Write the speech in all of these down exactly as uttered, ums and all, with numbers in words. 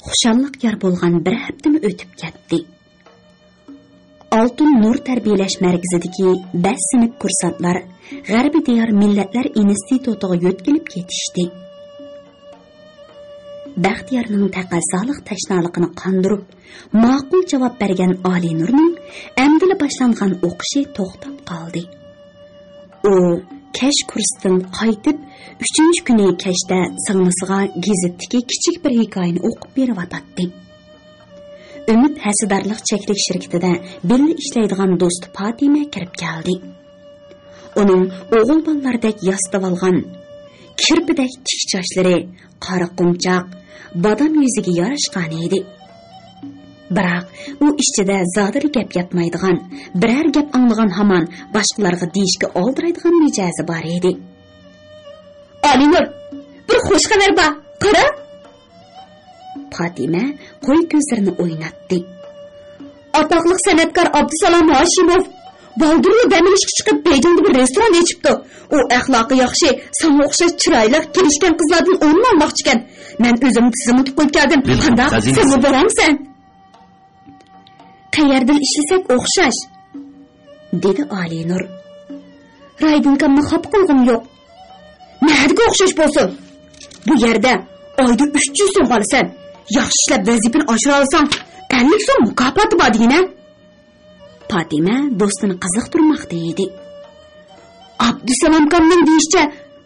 خۇشاللىق يار بولغان بىر ھەپتىمۇ ئۆتۈپ كەتتى. ئالتۇن نۇر تەربىيەلەش مەركىزىدىكى بەش سىنىپ كۇرسانتلار غەربىي دىيار مىللەتلەر ئىنستىتۇتىغا يۆتكىلىپ كېتىشتى. بەختىيارنىڭ تەقەززالىق تەشنالىقىنى قاندۇرۇپ، ماقۇل جاۋاب بەرگەن ئالىنۇرنىڭ ئەمدىلا باشلانغان ئوقۇشى توختاپ قالدى. ئۇ كەچ كۇرستىن قايتىپ، ئۈچىنچى كۈنى كەچتە سىڭلىسىغا گېزىتتىكى كىچىك بىر ھېكايىنى ئوقۇپ بېرىۋاتاتتى. ئۈمىد ھەسسىدارلىق چەكلىك شىركىتىدە بىللە ئىشلەيدىغان دوستى پاتىمە كىرىپ كەلدى. ئۇنىڭ ئوغۇل بالىلاردەك ياسىتىۋالغان، كىرپىدەك تىك چاچلىرى، قارا قونچاق، بادام يۈزىگە ياراشقان ئىدى. بىراق ئۇ ئىچىدە زادىلا گەپ ياتمايدىغان، بىرەر گەپ ئاڭلىغان ھامان باشقىلارغا دېيىشكە ئالدىرايدىغان مىجەزى بار ئىدى. ئالىنۇر، بىر خوش خەۋەر بار، قارا! پاتىمە قوي كۆزلىرىنى ئويناتتى. ئاتاقلىق سەنئەتكار ئابدۇسالام ھاشىموف بالدۇرلا دەم ئېلىشقا چىقىپ، بېيجىڭدا بىر رېستوران ئېچىپتۇ. ئۇ ئەخلاقى ياخشى، ساڭا ئوخشاش چىرايلىق، كېلىشكەن قىزلاردىن ئورۇن ئالماقچىكەن. مەن ئۆزۈمنى تىزىملىتىپ قويۇپ كەلدىم. بىلدىم، قانداق؟ سەنمۇ بارامسەن؟ قەيەردىن ئىشلىسەك ئوخشاش، دېدى ئالىنۇر. رايدىنكامنى خاپا قىلغۇم يوق. نەدىكى ئوخشاش بولسۇن؟ بۇ يەردە ئايدا ئۈچ يۈز سوم ئالىسەن. ياخشى ئىشلەپ ۋەزىپىنى ئاشۇرالىساڭ، ئەللىك سوم مۇكاپاتى بار دېگىنە. پاتىمە دوستىنى قىزىقتۇرماقتا ئىدى. ئابدۇسالامكامنىڭ دېيىشىچە،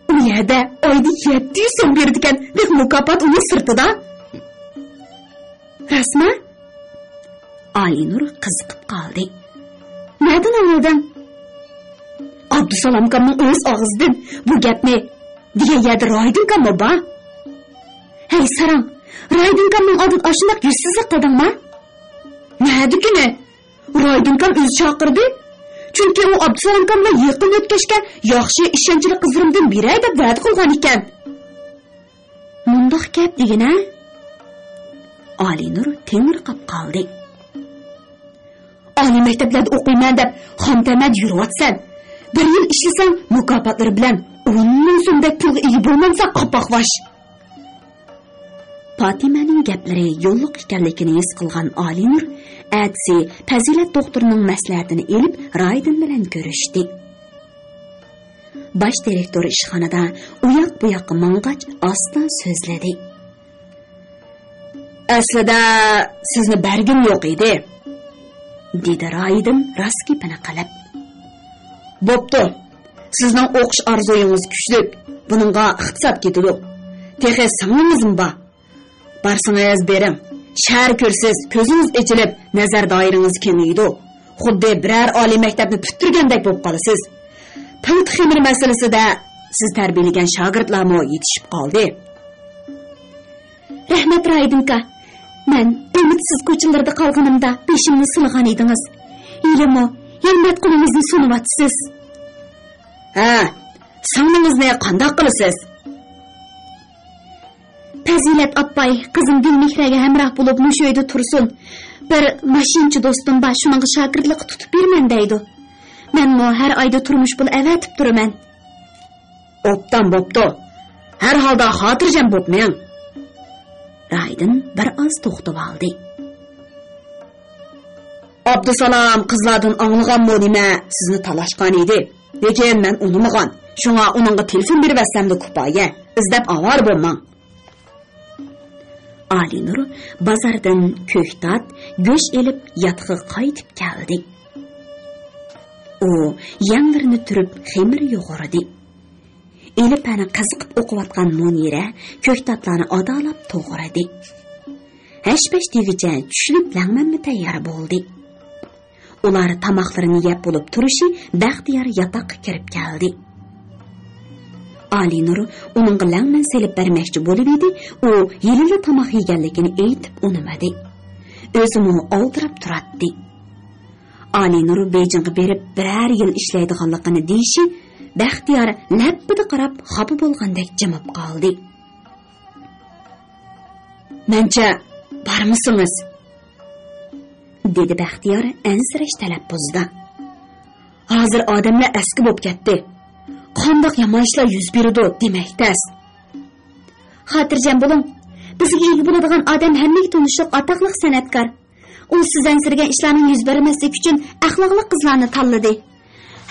ئۇ يەردە ئايدا يەتتە يۈز سوم بېرىدىكەن، بەك مۇكاپات ئۇنىڭ سىرتىدا. راستمۇ؟ ئالىنۇر قىزىقىپ قالدى. نەدىن ئاڭلىدىڭ؟ ئابدۇسالامكامنىڭ ئۆز ئاغزىدىن بۇ گەپنى دېگەن يەردە رايدىنكاممۇ بار. ھەي، ساراڭ، رايدىنكامنىڭ ئالدىدا ئاشۇنداق يۈزسىزلىك قىلدىڭما؟ نەدىكىنى؟ رايدىنكام ئۆزى چاقىردى. چۈنكى ئۇ ئابدۇسالامكام بىلەن يېقىن ئۆتكەچكە، ياخشى، ئىشەنچلىك قىزلىرىمدىن بېرەي دەپ ۋەدە قىلغان ئىكەن. مۇنداق گەپ دېگىنە؟ ئالىنۇر تېڭىرقاپ قالدى. ئالىي مەكتەپلەردە ئوقۇيمەن دەپ خام تەمەدە يۈرۈۋاتىسەن. بىر يىل ئىشلىسەڭ، مۇكاپاتلىرى بىلەن ئون مىڭ سومدەك پۇلغا ئىگە بولمامسەن، قاپاقۋاش. پاتىمەنىڭ گەپلىرى يوللۇق ئىكەنلىكىنى ھېس قىلغان ئالىنۇر ئەتىسى پەزىلەت دوختۇرنىڭ مەسلىھەتىنى ئېلىپ، رايدىن بىلەن كۆرۈشتى. باش دىرېكتور ئىشخانىدا ئۇياق-بۇياققا ماڭغاچ، ئاستا سۆزلىدى. ئەسلىدە سىزنى بەرگۈم يوق ئىدى، دېدى رايدىن راست گېپىنى قىلىپ. بوپتۇ، سىزنىڭ ئوقۇش ئارزۇيىڭىز كۈچلۈك، بۇنىڭغا ئىقتىساد كېتىدۇ. تېخى سىڭلىڭىزمۇ بار. بارسىڭىز بېرىڭ. شەھەر كۆرسىز، كۆزىڭىز ئېچىلىپ، نەزەر دائىرىڭىز كېڭىيىدۇ. خۇددى بىرەر ئالىي مەكتەپنى پۈتتۈرگەندەك بولۇپ قالىسىز. پىلتە خېمىر مەسىلىسىدە سىز تەربىيەلىگەن شاگىرتلارمۇ يېتىشىپ قالدى. رەھمەت، رايدىنكا. مەن ئۈمىدسىز كوچىلىرىدا قالغىنىمدا بېشىمنى سىلىغان ئىدىڭىز. ھېلىمۇ ھۆرمەت قولىڭىزنى سۇنۇۋاتىسىز. ھە، سىڭلىڭىزنى قانداق قىلىسىز؟ پەزىلەت ئاپاي، قىزىم گۈلمېھرەگە ھەمراھ بولۇپ مۇشۇ ئۆيدە تۇرسۇن. بىر ماشىنىچى دوستۇم بار، شۇنىڭغا شاگىرتلىققا تۇتۇپ بېرىمەن دەيدۇ. مەنمۇ ھەر ئايدا تۇرمۇش پۇلى ئەۋەتىپ تۇرىمەن. ئوبدان بوپتۇ. ھەر ھالدا خاتىرجەم بوپ مېڭىڭ. رايدىن بىر ئاز توختىۋالدى. ئابدۇسالام قىزلاردىن ئاڭلىغانمۇ نېمە، سىزنى تالاشقان ئىدى. لېكىن مەن ئۇنىمىغان. شۇڭا ئۇنىڭغا تېلېفون بېرىۋەتسەملا كۇپايە. ئىزدەپ ئاۋارە بولماڭ. ئالىنۇر بازاردىن كۆكتات، گۆش ئېلىپ ياتىقىغا قايتىپ كەلدى. ئۇ يەڭلىرىنى تۈرۈپ خېمىر يۇغۇردى. ئېلىپەنە قىزىقىپ ئوقۇۋاتقان مۇنىرە كۆكتاتلارنى ئادالاپ توغرىدى. ھەش-پەش دېگۈچە چۈشلۈك لەڭمەنمۇ تەييار بولدى. ئۇلار تاماقلىرىنى يەپ بولۇپ تۇرۇشى بەختىيار ياتاققا كىرىپ كەلدى. ئالىنۇر ئۇنىڭغا لەڭمەن سېلىپ بەرمەكچى بولۇۋىدى، ئۇ ھېلىلا تاماق يېگەنلىكىنى ئېيتىپ ئۇنىمىدى. ئۆزىمۇ ئالدىراپ تۇراتتى. ئالىنۇر بېيجىڭغا بېرىپ بىرەر يىل ئىشلەيدىغانلىقىنى دېيىشى بەختىيار لەپپىدە قاراپ خاپا بولغاندەك جىمىپ قالدى. مەنچە بارمىسىڭىز؟ دېدى بەختىيار ئەنسىرەش تەلەپپۇزدا. ھازىر ئادەملەر ئەسكى بولۇپ كەتتى. قانداق يامان ئىشلار يۈز بېرىدۇ دېمەك تەس. خاتىرجەم بولۇڭ، بىزگە ئىگە بولىدىغان ئادەم ھەممىگە تونۇشلۇق ئاتاقلىق سەنئەتكار. ئۇ سىز ئەنسىرىگەن ئىشلارنىڭ يۈز بەرمەسلىكى ئۈچۈن ئەخلاقلىق قىزلارنى تاللىدى.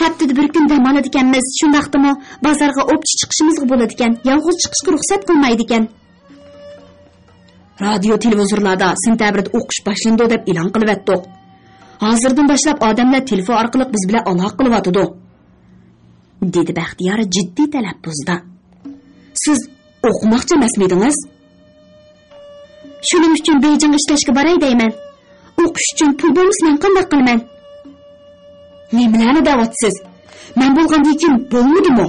ھەپتىدە بىر كۈن دەم ئالىدىكەنمىز، شۇنداقتىمۇ بازارغا ئوپچە چىقىشىمىزغا بولىدىكەن، يالغۇز چىقىشقا رۇخسەت قىلمايدىكەن. رادىيو، تېلېۋىزورلاردا سېنتەبىردە ئوقۇش باشلىنىدۇ دەپ ئېلان قىلىۋەتتۇق. ھازىردىن باشلاپ ئادەملەر تېلېفون ئارقىلىق بىز بىلەن ئالاقە قىلىۋاتىدۇ، دېدى بەختىيار جىددىي تەلەپپۇزدا. سىز ئوقۇماقچى ئەمەسمىدىڭىز؟ شۇنىڭ ئۈچۈن بېيجىڭغا ئىشلەشكە باراي دەيمەن. ئوقۇش ئۈچۈن پۇل بولمىسا مەن قانداق قىلىمەن؟ نېمىلەرنى دەۋاتىسىز؟ مەن بولغاندىن كېيىن بولمىدىمۇ؟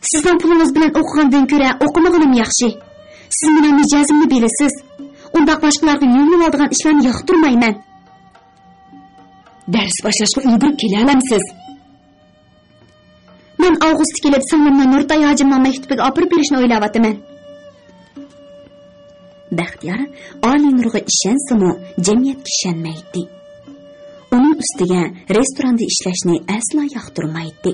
سىزنىڭ پۇلىڭىز بىلەن ئوقۇغاندىن كۆرە ئوقۇمىغىنىم ياخشى. سىز مېنىڭ مىجەزىمنى بىلىسىز. ئۇنداق باشقىلارغا يۆلىنىۋالىدىغان ئىشلارنى ياقتۇرمايمەن. دەرس باشلاشقا ئۈلگۈرۈپ كېلەلەمسىز؟ مەن ئاۋغۇستتا كېلىپ، سىڭلىمنى نۇرتاي ھاجىمنىڭ مەكتىپىگە ئاپىرىپ بېرىشنى ئويلاۋاتىمەن. بەختىيار ئالىينۇرغا ئىشەنسىمۇ، جەمئىيەتكە ئىشەنمەيتتى. ئۇنىڭ ئۈستىگە رېستوراندا ئىشلەشنى ئەسلا ياقتۇرمايتتى.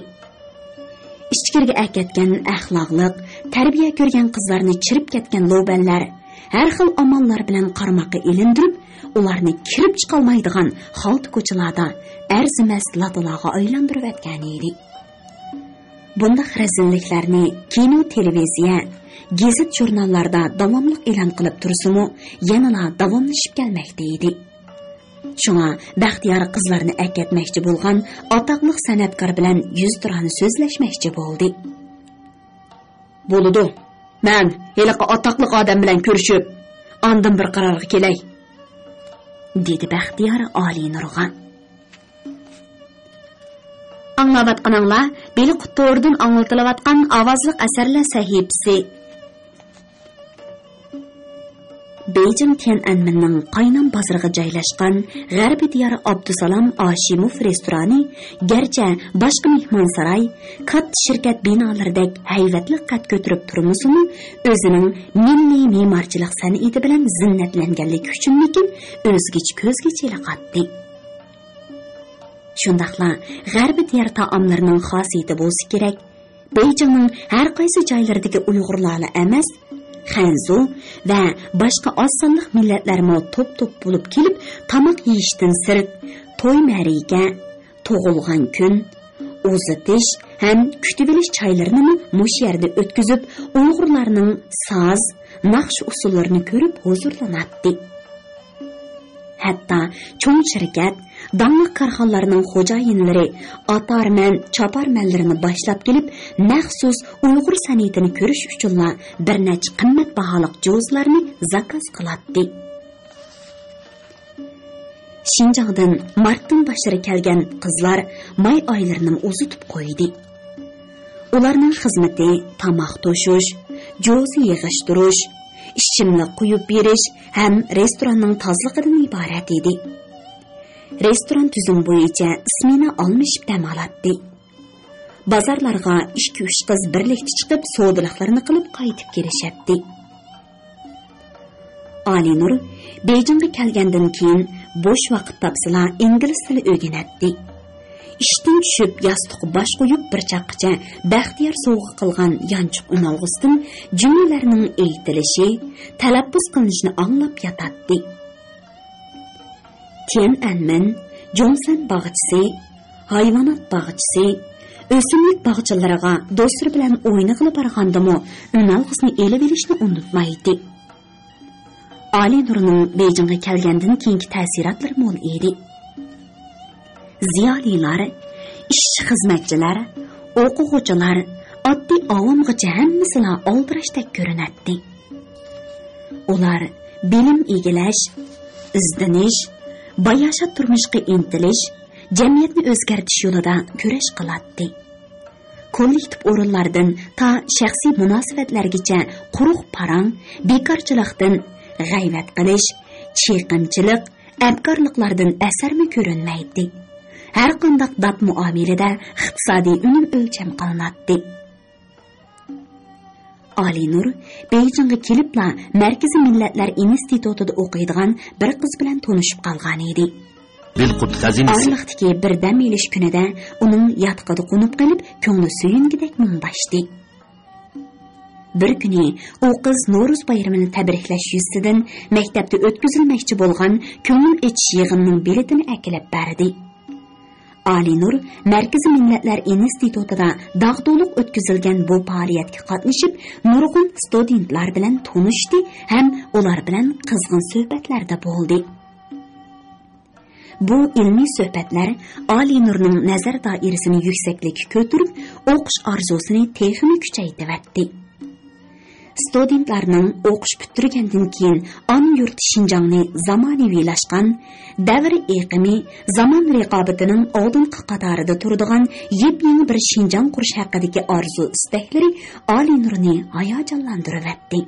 ئىچكىرىگە ئەكەتكەن ئەخلاقلىق، تەربىيە كۆرگەن قىزلارنى چىرىپ كەتكەن لوبەنلەر ھەر خىل ئاماللار بىلەن قارماققا ئىلىندۈرۈپ، ئۇلارنى كىرىپ چىقالمايدىغان خالتا كوچىلاردا ئەرزىمەس لاتىلارغا ئايلاندۇرۇۋەتكەنىدى. بۇنداق رەزىللىكلەرنى كىنو، تېلېۋىزىيە، گېزىت-ژۇرناللاردا داۋاملىق ئېلان قىلىپ تۇرسىمۇ، يەنىلا داۋاملىشىپ كەلمەكتە ئىدى. شۇڭا بەختىيار قىزلارنى ئەكەتمەكچى بولغان ئاتاقلىق سەنئەتكار بىلەن يۈزتۇرانە سۆزلەشمەكچى بولدى. بولىدۇ، مەن ھېلىقى ئاتاقلىق ئادەم بىلەن كۆرۈشۈپ، ئاندىن بىر قارارغا كېلەي، دېدى بەختىيار ئالىينۇرغا. ئاڭلاۋاتقىنىڭلار بېلىق تورىدىن ئاڭلىتىلىۋاتقان ئاۋازلىق ئەسەرلەر سەھىپىسى. بېيجىڭ تيەنئەنمېننىڭ قاينام بازىرىغا جايلاشقان غەربىي دىيار ئابدۇسالام ئاشىموف رېستورانى گەرچە باشقا مېھمانساراي، كاتتا شىركەت بىنالىرىدەك ھەيۋەتلىك قەد كۆتۈرۈپ تۇرمىسىمۇ، ئۆزىنىڭ مىللىي مېمارچىلىق سەنئىتى بىلەن زىننەتلەنگەنلىكى ئۈچۈنمىكىن، ئۆزگىچە كۆزگە چېلىقاتتى. شۇنداقلا غەربىي دىيار تائاملىرىنىڭ خاسىيىتى بولسا كېرەك، بېيجىڭنىڭ ھەر قايسى جايلىرىدىكى ئۇيغۇرلارلا ئەمەس، خەنزۇ ۋە باشقا ئاز سانلىق مىللەتلەرمۇ توپ-توپ بولۇپ كېلىپ، تاماق يېيىشتىن سىرت، توي-مەرىكە، تۇغۇلغان كۈن، ئۇزىتىش ھەم كۈتۈۋېلىش چايلىرىنىمۇ مۇشۇ يەردە ئۆتكۈزۈپ، ئۇيغۇرلارنىڭ ساز، ناخشا-ئۇسسۇللىرىنى كۆرۈپ ھۇزۇرلىناتتى. ھەتتا چوڭ شىركەت، داڭلىق كارخانىلارنىڭ خوجايىنلىرى ئاتارمەن، چاپارمەنلىرىنى باشلاپ كېلىپ، مەخسۇس ئۇيغۇر سەنئىتىنى كۆرۈش ئۈچۈنلا بىر نەچچە قىممەت باھالىق جوزىلارنى زاكاز قىلاتتى. شىنجاڭدىن مارتتىن باشلىرى كەلگەن قىزلار ماي ئايلىرىنىمۇ ئۇزىتىپ قويدى. ئۇلارنىڭ خىزمىتى تاماق توشۇش، جوزا يىغىشتۇرۇش، ئىچىملىك قۇيۇپ بېرىش ھەم رېستوراننىڭ تازىلىقىدىن ئىبارەت ئىدى. رېستوران تۈزۈم بويىچە ئىسمېنا ئالمىشىپ دەم ئالاتتى. بازارلارغا ئىككى-ئۈچ قىز بىرلىكتە چىقىپ، سودىلىقلىرىنى قىلىپ قايتىپ كېلىشەتتى. ئالىنۇر بېيجىڭغا كەلگەندىن كېيىن بوش ۋاقىت تاپسىلا ئىنگلىز تىلى ئۆگىنەتتى. ئىشتىن چۈشۈپ، ياستۇققا باش قويۇپ بىر چاغقىچە بەختىيار سوۋغا قىلغان يانچۇق ئۈنئالغۇسىدىن جۈملىلەرنىڭ ئېيتىلىشى، تەلەپپۇز قىلىنىشىنى ئاڭلاپ ياتاتتى. تيەنئەنمېن، جوڭسەن باغچىسى، ھايۋانات باغچىسى، ئۆسۈملۈك باغچىلىرىغا دوستلىرى بىلەن ئوينىغىلى بارغاندىمۇ ئۈنئالغۇسىنى ئېلىۋېلىشنى ئۇنتۇمايتتى. ئالىنۇرنىڭ بېيجىڭغا كەلگەندىن كېيىنكى تەسىراتلىرى مول ئىدى. زىيالىيلار، ئىشچى-خىزمەتچىلەر، ئوقۇغۇچىلار، ئاددىي ئاۋامغىچە ھەممىسىلا ئالدىراشتەك كۆرۈنەتتى. ئۇلار بىلىم ئىگىلەش، ئىزدىنىش، باياشات تۇرمۇشقا ئىنتىلىش، جەمئىيەتنى ئۆزگەرتىش يولىدا كۈرەش قىلاتتى. كوللېكتىپ ئورۇنلاردىن تا شەخسىي مۇناسىۋەتلەرگىچە قۇرۇق پاراڭ، بىكارچىلىقتىن غەيۋەت قىلىش، چېقىمچىلىق، ئەپكارلىقلاردىن ئەسەرمۇ كۆرۈنمەيتتى. ھەرقانداق دات مۇئامىلىدە ئىقتىسادىي ئۈنۈم ئۆلچەم قىلىناتتى. ئالىنۇر بېيجىڭغا كېلىپلا مەركىزىي مىللەتلەر ئىنستىتۇتىدا ئوقۇيدىغان بىر قىز بىلەن تونۇشۇپ قالغانىدى. دىلقۇت خەزىنىسى. ئارىلىقتىكى بىر دەم ئېلىش كۈنىدە ئۇنىڭ ياتىقىدا قونۇپ قېلىپ، كۆڭلى سۆيۈنگۈدەك مۇڭداشتى. بىر كۈنى ئۇ قىز نورۇز بايرىمىنى تەبرىكلەش يۈزىسىدىن مەكتەپتە ئۆتكۈزۈلمەكچى بولغان كۆڭۈل ئېچىش يىغىنىنىڭ بېلىتىنى ئەكېلىپ بەردى. ئالىنۇر مەركىزىي مىللەتلەر ئىنستىتۇتىدا داغدۇغىلىق ئۆتكۈزۈلگەن بۇ پائالىيەتكە قاتنىشىپ، نۇرغۇن ستۇدېنتلار بىلەن تونۇشتى ھەم ئۇلار بىلەن قىزغىن سۆھبەتلەردە بولدى. بۇ ئىلمىي سۆھبەتلەر ئالىنۇرنىڭ نەزەر دائىرىسىنى يۈكسەكلىككە كۆتۈرۈپ، ئوقۇش ئارزۇسىنى تېخىمۇ كۈچەيتىۋەتتى. ستۇدېنتلارنىڭ ئوقۇش پۈتتۈرگەندىن كېيىن ئانا يۇرت شىنجاڭنى زامانىۋىلاشقان، دەۋر ئېقىمى، زامان رىقابىتىنىڭ ئالدىنقى قاتارىدا تۇرىدىغان يېپيېڭى بىر شىنجاڭ قۇرۇش ھەققىدىكى ئارزۇ ئىستەكلىرى ئالىنۇرنى ھاياجانلاندۇرۇۋەتتى.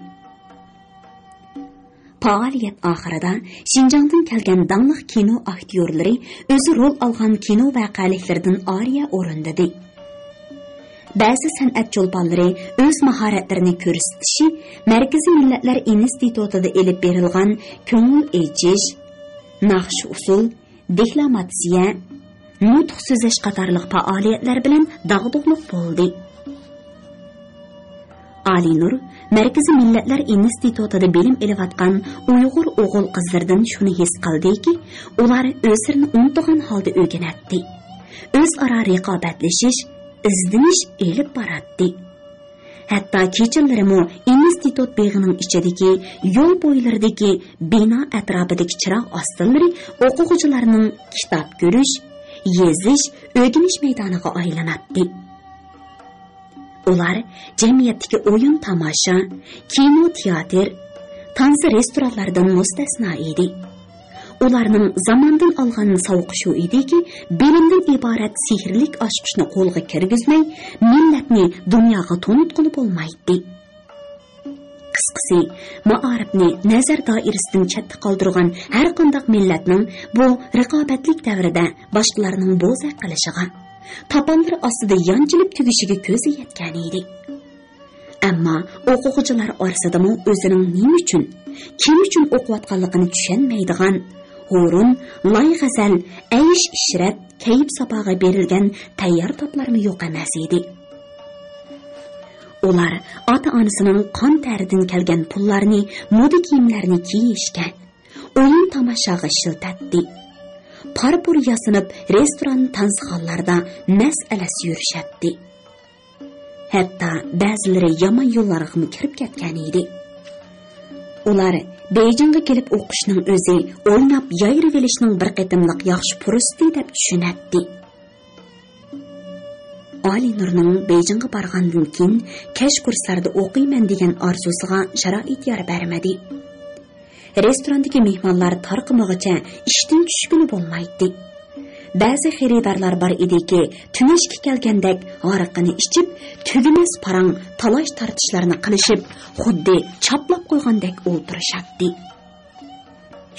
پائالىيەت ئاخىرىدا شىنجاڭدىن كەلگەن داڭلىق كىنو ئاكتيورلىرى ئۆزى رول ئالغان كىنو ۋەقەلىكلىرىدىن ئارىيە ئورۇندىدى. بەزى سەنئەت چولپانلىرى ئۆز ماھارەتلىرىنى كۆرسىتىشى مەركىزىي مىللەتلەر ئىنستىتۇتىدا ئېلىپ بېرىلغان كۆڭۈل ئېچىش، ناخشا-ئۇسسۇل، دېكلاماتسىيە، نۇتۇق سۆزلەش قاتارلىق پائالىيەتلەر بىلەن داغدۇغىلىق بولدى. ئالىنۇر مەركىزىي مىللەتلەر ئىنستىتۇتىدا بىلىم ئېلىۋاتقان ئۇيغۇر ئوغۇل-قىزلىرىدىن شۇنى ھېس قىلدىكى، ئۇلار ئۆزلىرىنى ئۇنتۇغان ھالدا ئۆگىنەتتى. ئۆزئارا رىقابەتلىشىش، ئىزدىنىش ئېلىپ باراتتى. ھەتتا كېچىلىرىمۇ ئىنستىتۇت بېغىنىڭ ئىچىدىكى، يول بويلىرىدىكى، بىنا ئەتراپىدىكى چىراغ ئاستىلىرى ئوقۇغۇچىلارنىڭ كىتاب كۆرۈش، يېزىش، ئۆگىنىش مەيدانىغا ئايلىناتتى. ئۇلار جەمئىيەتتىكى ئويۇن-تاماشا، كىنو-تىياتىر، تانسا رېستورانلاردىن مۇستەسنا ئىدى. ئۇلارنىڭ زاماندىن ئالغان ساۋىقى شۇ ئىدىكى، بىلىمدىن ئىبارەت سېھىرلىك ئاچقۇچنى قولغا كىرگۈزمەي، مىللەتنى دۇنياغا تونۇتقىلى بولمايتتى. قىسقىسى، مائارىپنى نەزەر دائىرىسىدىن چەتتە قالدۇرغان ھەرقانداق مىللەتنىڭ بۇ رىقابەتلىك دەۋردە باشقىلارنىڭ بوزەك قىلىشىغا، تاپانلىرى ئاستىدا يانچىلىپ تۈگىشىگە كۆزى يەتكەن ئىدى. ئەمما ئوقۇغۇچىلار ئارىسىدىمۇ ئۆزىنىڭ نېمە ئۈچۈن، كىم ئۈچۈن ئوقۇۋاتقانلىقىنى چۈشەنمەيدىغان، ھۇرۇن، لاي-غەزەل، ئەيش-ئىشرەت، كەيپ-ساپاغا بېرىلگەن تەييار تاپلارمۇ يوق ئەمەس ئىدى. ئۇلار ئاتا-ئانىسىنىڭ قان تەرىدىن كەلگەن پۇللارنى مودا كىيىملەرنى كىيىشكە، ئويۇن-تاماشاغا ئىشلىتەتتى. پارپۇر ياسىنىپ، رېستوران، تانسىخانىلاردا مەس-ئەلەس يۈرۈشەتتى. ھەتتا بەزىلىرى يامان يوللارغىمۇ كىرىپ كەتكەن ئىدى. ئۇلار بېيجىڭغا كېلىپ ئوقۇشنىڭ ئۆزى ئويناپ يايرىۋېلىشنىڭ بىر قېتىملىق ياخشى پۇرسىتى دەپ چۈشىنەتتى. ئالىنۇرنىڭ بېيجىڭغا بارغاندىن كېيىن كەچ كۇرسلاردا ئوقۇيمەن دېگەن ئارزۇسىغا شارائىت يار بەرمىدى. رېستوراندىكى مېھمانلار تارقىمىغۇچە ئىشتىن چۈشكىلى بولمايتتى. بەزى خېرىدارلار بار ئىدىكى، تۈنەشكە كەلگەندەك ھارىقىنى ئىچىپ، تۈگىمەس پاراڭ، تالاش-تارتىشلارنى قىلىشىپ، خۇددى چاپلاپ قويغاندەك ئولتۇرۇشاتتى.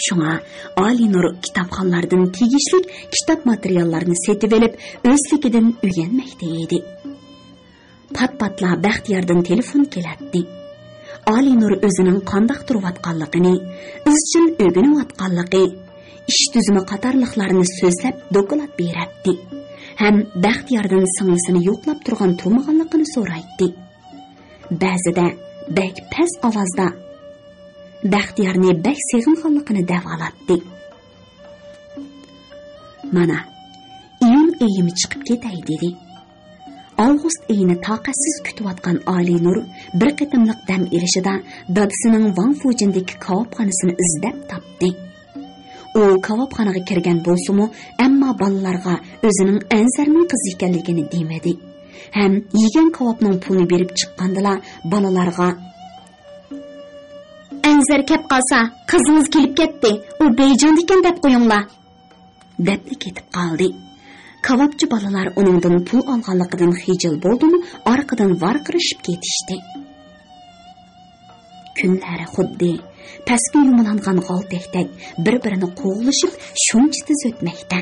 شۇڭا ئالىنۇر كىتابخانلاردىن تېگىشلىك كىتاب ماتېرىياللارنى سېتىۋېلىپ، ئۆزلۈكىدىن ئۆگەنمەكتە ئىدى. پات-پاتلا بەختىياردىن تېلېفون كېلەتتى. ئالىنۇر ئۆزىنىڭ قانداق تۇرۇۋاتقانلىقىنى، ئىزچىل ئۆگىنىۋاتقانلىقى، ئىش تۈزۈمى قاتارلىقلارنى سۆزلەپ دوكلات بېرەتتى ھەم بەختىياردىن سىڭلىسىنى يوقلاپ تۇرغان تۇرمىغانلىقىنى سورايتتى. بەزىدە بەك پەس ئاۋازدا بەختىيارنى بەك سېغىنغانلىقىنى دەۋالاتتى. مانا، ئىيۇن ئېيىمۇ چىقىپ كېتەي، دېدى. ئاۋغۇست ئېيىنى تاقەتسىز كۈتۈۋاتقان ئالىنۇر بىر قېتىملىق دەم ئېلىشىدا دادىسىنىڭ ۋاڭ فۇجىندىكى كاۋاپخانىسىنى ئىزدەپ تاپتى. ئۇ كاۋاپخانىغا كىرگەن بولسىمۇ، ئەمما بالىلارغا ئۆزىنىڭ ئەنزەرنىڭ قىزى ئىكەنلىكىنى دېمىدى ھەم يېگەن كاۋاپنىڭ پۇلىنى بېرىپ چىققاندىلا بالىلارغا، «ئەنزەر كەپ قالسا، قىزىڭىز كېلىپ كەتتى، ئۇ بېيجىڭدىكەن دەپ قويۇڭلار» دەپلا كېتىپ قالدى. كاۋاپچى بالىلار ئۇنىڭدىن پۇل ئالغانلىقىدىن خىجىل بولدىمۇ، ئارقىدىن ۋارقىرىشىپ كېتىشتى. كۈنلەر خۇددى پەسكە يۇمىلانغان غالتەكتەك بىر-بىرىنى قوغلىشىپ شۇنچە تېز ئۆتمەكتە.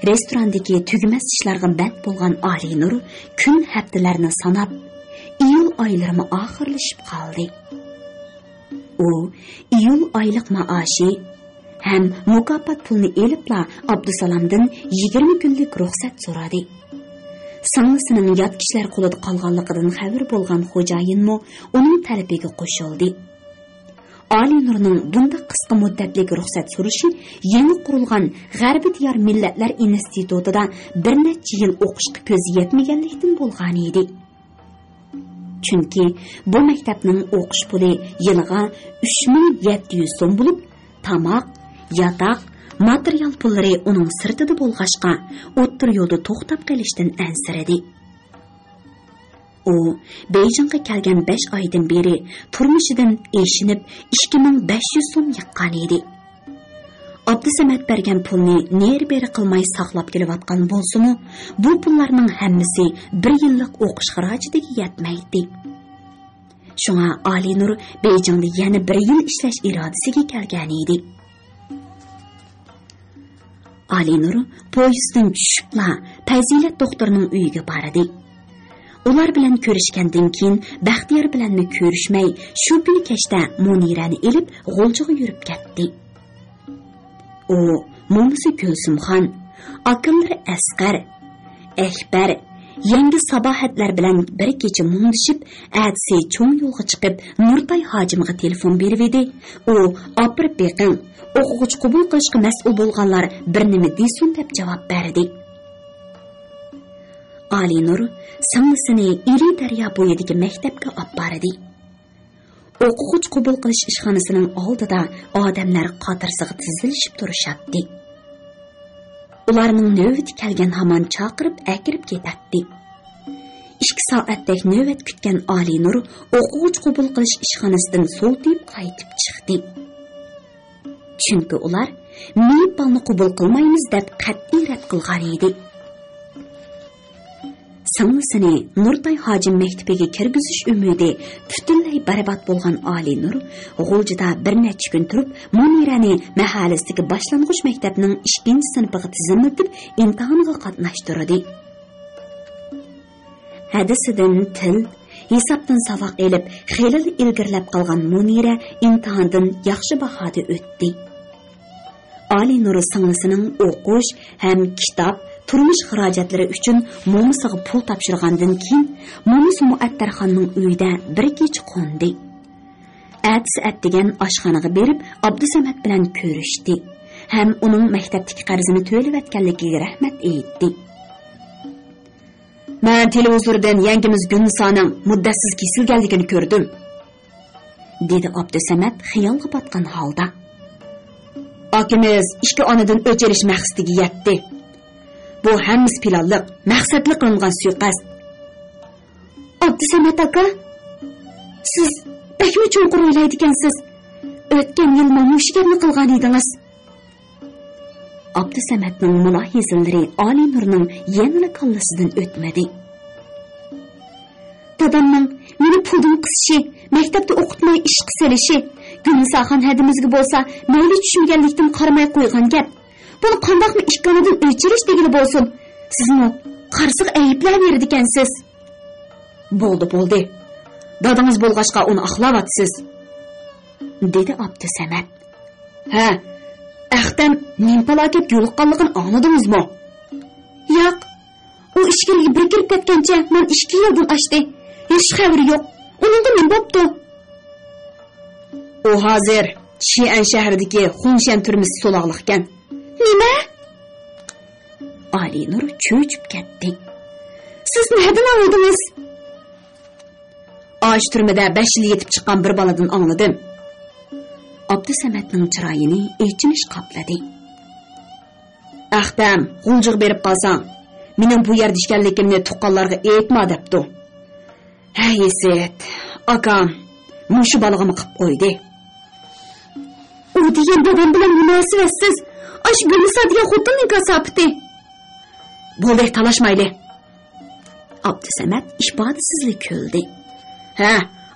رېستوراندىكى تۈگىمەس ئىشلارغا بەند بولغان ئالىنۇر كۈن ھەپتىلەرنى ساناپ، ئىيۇل ئايلىرىمۇ ئاخىرلىشىپ قالدى. ئۇ ئىيۇل ئايلىق مائاشى ھەم مۇكاپات پۇلنى ئېلىپلا ئابدۇسالامدىن يىگىرمە كۈنلۈك رۇخسەت سورىدى. سىڭلىسىنىڭ يات كىشىلەر قولىدا قالغانلىقىدىن خەۋىرى بولغان خوجايىنمۇ ئۇنىڭ تەلىپىگە قوشۇلدى. ئالىنۇرنىڭ بۇنداق قىسقا مۇددەتلىك رۇخسەت سورىشى يېڭى قۇرۇلغان غەربىي دىيار مىللەتلەر ئىنستىتۇتىدا بىر نەچچە يىل ئوقۇشقا كۆزى يەتمىگەنلىكتىن بولغانىدى. چۈنكى بۇ مەكتەپنىڭ ئوقۇش پۇلى يىلىغا ئۈچ مىڭ يەتتە يۈز سوم بولۇپ، تاماق، ياتاق، ماتېرىيال پۇللىرى ئۇنىڭ سىرتىدا بولغاچقا، ئوتتۇرا يولدا توختاپ قېلىشتىن ئەنسىرىدى. ئۇ بېيجىڭغا كەلگەن بەش ئايدىن بېرى تۇرمۇشىدىن ئېشىنىپ ئىككى مىڭ بەش يۈز سوم يىغقانىدى. ئابدۇسەمەت بەرگەن پۇلنى نېرى-بېرى قىلماي ساقلاپ كېلىۋاتقان بولسىمۇ، بۇ پۇللارنىڭ ھەممىسى بىر يىللىق ئوقۇش خىراجىتىگە يەتمەيتتى. شۇڭا ئالىنۇر بېيجىڭدا يەنە بىر يىل ئىشلەش ئىرادىسىگە كەلگەنىدى. ئالىنۇر پويىزدىن چۈشۈپلا پەزىلەت دوختۇرنىڭ ئۆيىگە باردى. ئۇلار بىلەن كۆرۈشكەندىن كېيىن، بەختىيار بىلەنمۇ كۆرۈشمەي، شۇ كۈنى كەچتە مۇنىرەنى ئېلىپ، غۇلجىغا يۈرۈپ كەتتى. ئۇ مومىسى گۈلسۈمخان، ئاكىلىرى ئەسقەر، ئەكبەر، يەڭگە ساباھەتلەر بىلەن بىر كېچە مۇڭدىشىپ، ئەتىسى چوڭ يولغا چىقىپ، نۇرتاي ھاجىمغا تېلېفون بېرىۋىدى. ئۇ، «ئاپىرىپ بېقىڭ، ئوقۇغۇچى قوبۇل قىلىشقا مەسئۇل بولغانلار بىر نېمە دېسۇن» دەپ جاۋاب بەردى. ئالىنۇر سىڭلىسىنى ئىرى دەريا بويىدىكى مەكتەپكە ئاپپاردى. ئوقۇغۇچى قوبۇل قىلىش ئىشخانىسىنىڭ ئالدىدا ئادەملەر قاتارسىغا تىزىلىشىپ تۇرۇشاتتى. ئۇلارنىڭ نۆۋىتى كەلگەن ھامان چاقىرىپ ئەكىرىپ كېتەتتى. ئىككى سائەتتەك نۆۋەت كۈتكەن ئالىنۇر ئوقۇغۇچى قوبۇل قىلىش ئىشخانىسىدىن سوۋۇتۇپ قايتىپ چىقتى. چۈنكى ئۇلار مېيىپ بالىنى قوبۇل قىلمايمىز دەپ قەتئىي رەت قىلغان ئىدى. سىڭلىسىنى نۇرتاي ھاجىم مەكتىپىگە كىرگۈزۈش ئۈمىدى پۈتۈنلەي بەربات بولغان ئالىنۇر غۇلجىدا بىر نەچچە كۈن تۇرۇپ، مۇنىرەنى مەھەللىسىدىكى باشلانغۇچ مەكتەپنىڭ ئىككىنچى سىنىپىغا تىزىملىتىپ، ئىمتىھانغا قاتناشتۇردى. ھەدىسىدىن تىل، ھېسابتىن ساۋاق ئېلىپ، خېلىلا ئىلگىرىلەپ قالغان مۇنىرە ئىمتىھاندىن ياخشى باھادا ئۆتتى. ئالىنۇر سىڭلىسىنىڭ ئوقۇش ھەم كىتاب، تۇرمۇش خىراجەتلىرى ئۈچۈن مومىسىغا پۇل تاپشۇرغاندىن كېيىن، مومىسى مۇئەتتەرخاننىڭ ئۆيىدە بىر كېچە قوندى. ئەتىسى ئەتىگەن ئاشخانىغا بېرىپ، ئابدۇسەمەت بىلەن كۆرۈشتى ھەم ئۇنىڭ مەكتەپتىكى قەرزىنى تۆلەۋەتكەنلىكىگە رەھمەت ئېيتتى. «مەن تېلېۋىزوردىن يەڭگىمىز گۈلنىسانىڭ مۇددەتسىز كېسىلگەنلىكىنى كۆردۈم»، دېدى ئابدۇسەمەت خىيالغا پاتقان ھالدا. «ئاكىمىز ئىككى ئانىدىن ئۆچ ئېلىش مەقسىتىگە يەتتى. بۇ ھەممىسى پىلانلىق، مەقسەتلىك قىلىنغان سۇيىقەست.» «ئابدۇسەمەت ئاكا، سىز بەكمۇ چوڭقۇر ئويلايدىكەنسىز. ئۆتكەن يىلمۇ مۇشۇ گەپنى قىلغان ئىدىڭىز.» ئابدۇسەمەتنىڭ مۇلاھىزىلىرى ئالىنۇرنىڭ يەنىلا كاللىسىدىن ئۆتمىدى. «دادامنىڭ مېنى پۇلدىن قىسىشى، مەكتەپتە ئوقۇتماي ئىشقا سېلىشى، گۈلنىساخان ھەدىمىزگە بولسا مەيلى چۈشمىگەنلىكتىن قارىماي قويغان گەپ. بۇنى قانداقمۇ ئىككى ئانىدىن ئۆچ ئېلىش دېگىلى بولسۇن؟ سىزمۇ قارىسىغا ئەيىبلەۋېرىدىكەنسىز.» «بولدى، بولدى. دادىڭىز بولغاچقا ئۇنى ئاقلاۋاتىسىز»، دېدى ئابدۇسەمەت. «ھە، ئەختەم نېمە پالاكەتكە يولۇققانلىقىنى ئاڭلىدىڭىزمۇ؟» «ياق. ئۇ ئىچكىرىگە بىر كىرىپ كەتكەنچە مانا ئىككى يىلدىن ئاشتى. ھېچ خەۋىرى يوق. ئۇنىڭغا نېمە بوپتۇ؟» «ئۇ ھازىر شىئەن شەھىرىدىكى خۇڭشيەن تۈرمىسى سولاقلىقكەن.» «نېمە؟» ئالىنۇر چۆچۈپ كەتتى. «سىز نەدىن ئاڭلىدىڭىز؟» «ئاشۇ تۈرمىدە بەش يىل يېتىپ چىققان بىر بالىدىن ئاڭلىدىم.» ئابدۇسەمەتنىڭ چىرايىنى ئېچىنىش قاپلىدى. «ئەختەم، غۇلجىغا بېرىپ قالساڭ، مېنىڭ بۇ يەردە ئىكەنلىكىمنى تۇغقانلارغا ئېيتما دەپتۇ. ھەي، ھېسىت، ئاكام مۇشۇ بالىغىمۇ قىپ قويدى.» «ئۇ دېگەن دادام بىلەن مۇناسىۋەتسىز. ئاشۇ گۈلنىسا دېگەن خوتۇننىڭ كاساپىتى.» «بولدى، تالاشمايلى.» ئابدۇسەمەت ئىپادىسىزلا كۈلدى. «ھە،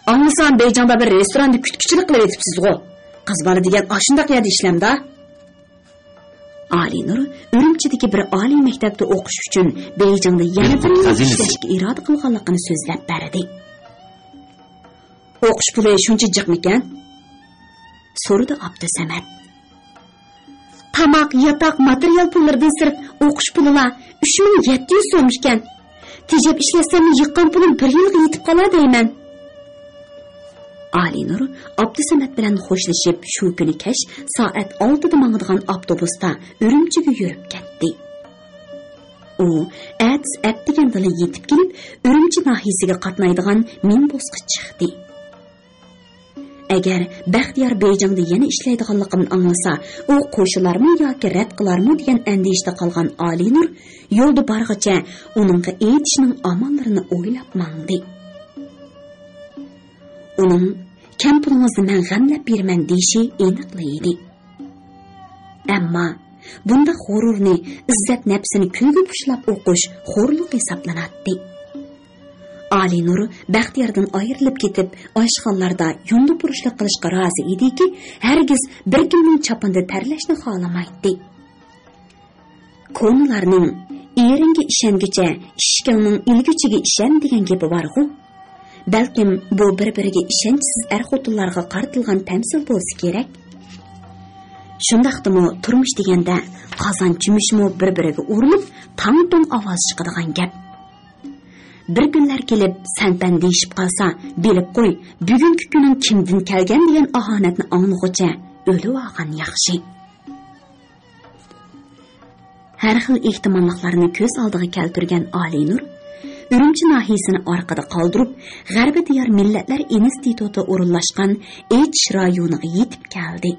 ئاڭلىسام بېيجىڭدا بىر رېستوراندا كۈتكۈچىلىك قىلىۋېتىپسىزغۇ. قىز بالا دېگەن ئاشۇنداق يەردە ئىشلەمدا.» ئالىنۇر ئۈرۈمچىدىكى بىر ئالىي مەكتەپتە ئوقۇش ئۈچۈن بېيجىڭدا يەنە بىر يىل ئىشلەشكە ئىرادە قىلغانلىقىنى سۆزلەپ بەردى. «ئوقۇش پۇلى شۇنچە جىقمىكەن؟» سورىدى ئابدۇسەمەت. «تاماق، ياتاق، ماتېرىيال پۇللىرىدىن سىرت ئوقۇش پۇلىلا ئۈچ مىڭ يەتتە يۈز سوم ئىكەن. تېجەپ ئىشلەتسەم، يىغقان پۇلۇم بىر يىلغا يېتىپ قالا دەيمەن. ئالىنۇر ئابدۇسەمەت بىلەن خوشلىشىپ، شۇ كۈنى كەچ سائەت ئالتىدا ماڭىدىغان ئاپتوبۇستا ئۈرۈمچىگە يۈرۈپ كەتتى. ئۇ ئەتىسى ئەتىگەندىلا يېتىپ كېلىپ، ئۈرۈمچى ناھىيەسىگە قاتنايدىغان مىنبۇسقا چىقتى. ئەگەر بەختىيار بېيجىڭدا يەنە ئىشلەيدىغانلىقىمنى ئاڭلىسا، ئۇ قوشۇلارمۇ ياكى رەت قىلارمۇ دېگەن ئەندىشىدە قالغان ئالىنۇر يولدا بارغىچە ئۇنىڭغا ئېيتىشنىڭ ئاماللىرىنى ئويلاپ ماڭدى. ئۇنىڭ «كەم پۇلىڭىزنى مەن غەملەپ بېرىمەن» دېيىشى ئېنىقلا ئىدى. ئەمما بۇنداق غۇرۇرنى، ئىززەت نەپسىنى كۈلگە پۇشلاپ ئوقۇش خورلۇق ھېسابلىناتتى. ئالىنۇر بەختىياردىن ئايرىلىپ كېتىپ، ئاشخانىلاردا يۇندۇرۇشلۇق قىلىشقا رازى ئىدىكى، ھەرگىز بىر كىمنىڭ چاپىنىدا تەرلەشنى خالىمايتتى. كونىلارنىڭ «ئېرىڭگە ئىشەنگۈچە، ئىشىكىڭنىڭ ئىلگۈچىگە ئىشەن» دېگەن گېپى بارغۇ؟ بەلكىم بۇ بىر-بىرىگە ئىشەنچسىز ئەر-خوتۇنلارغا قارىتىلغان تەمسىل بولسا كېرەك. شۇنداقتىمۇ تۇرمۇش دېگەندە قازان چۆمۈچمۇ بىر-بىرىگە ئۇرۇلۇپ، تاڭ-تۇڭ ئاۋاز چىقىدىغان گەپ. بىر كۈنلەر كېلىپ سەن-پەن دېيىشىپ قالسا، بىلىپ قوي، بۈگۈنكى كۈنۈڭ كىمدىن كەلگەن دېگەن ئاھانەتنى ئاڭلىغۇچە ئۆلۈۋالغان ياخشى. ھەر خىل ئېھتىماللىقلارنى كۆز ئالدىغا كەلتۈرگەن ئالىنۇر ئۈرۈمچى ناھىيەسىنى ئارقىدا قالدۇرۇپ، غەربىي دىيار مىللەتلەر ئىنستىتۇتى ئورۇنلاشقان ئېچىش رايونىغا يېتىپ كەلدى.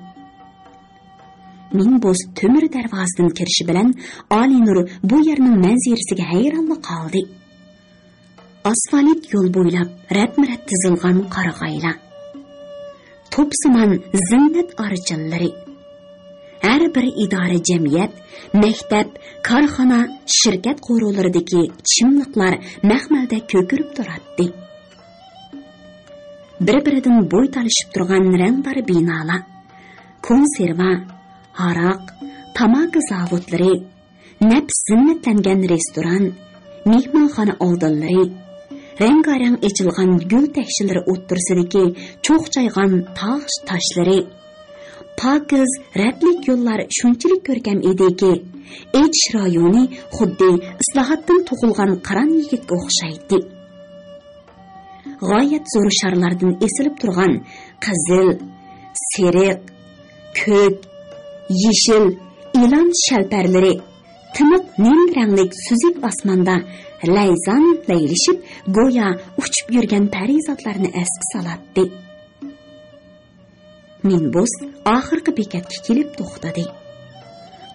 مىنبۇس تۆمۈر دەرۋازىدىن كىرىشى بىلەن، ئالىنۇر بۇ يەرنىڭ مەنزىرىسىگە ھەيرانلا قالدى. ئاسفالت يول بويلاپ رەتمۇ-رەت تىزىلغان قارىغايلار، توپسىمان زىننەت ئارچىنلىرى، ھەر بىر ئىدارە، جەمئىيەت، مەكتەپ، كارخانا، شىركەت قورۇلىرىدىكى چىملىقلار مەخمەلدە كۆكىرىپ تۇراتتى. بىر-بىرىدىن بوي تالىشىپ تۇرغان رەڭدار بىنالار، كونسېرۋا، ھاراق، تاماكا زاۋۇتلىرى، نەپىس زىننەتلەنگەن رېستوران، مېھمانخانا ئالدىلىرى، رەڭگارەڭ ئېچىلغان گۈل تەكشىلىرى ئوتتۇرىسىدىكى چوخچايغان تاغ تاشلىرى، پاكىز، رەتلىك يوللار شۇنچىلىك كۆركەم ئىدىكى، ئېچىش رايونى خۇددى ئىسلاھاتتىن تۇغۇلغان قىران يىگىتكە ئوخشايتتى. غايەت زور شارلاردىن ئېسىلىپ تۇرغان قىزىل، سېرىق، كۆك، يېشىل، ئىلان شەلپەرلىرى، تىنىق نىل رەڭلىك سۈزۈك ئاسماندا لەيزان لەيلىشىپ، گويا ئۇچۇپ يۈرگەن پەرىزاتلارنى ئەسكە سالاتتى. مىنبۇس ئاخىرقى بېكەتكە كېلىپ توختىدى.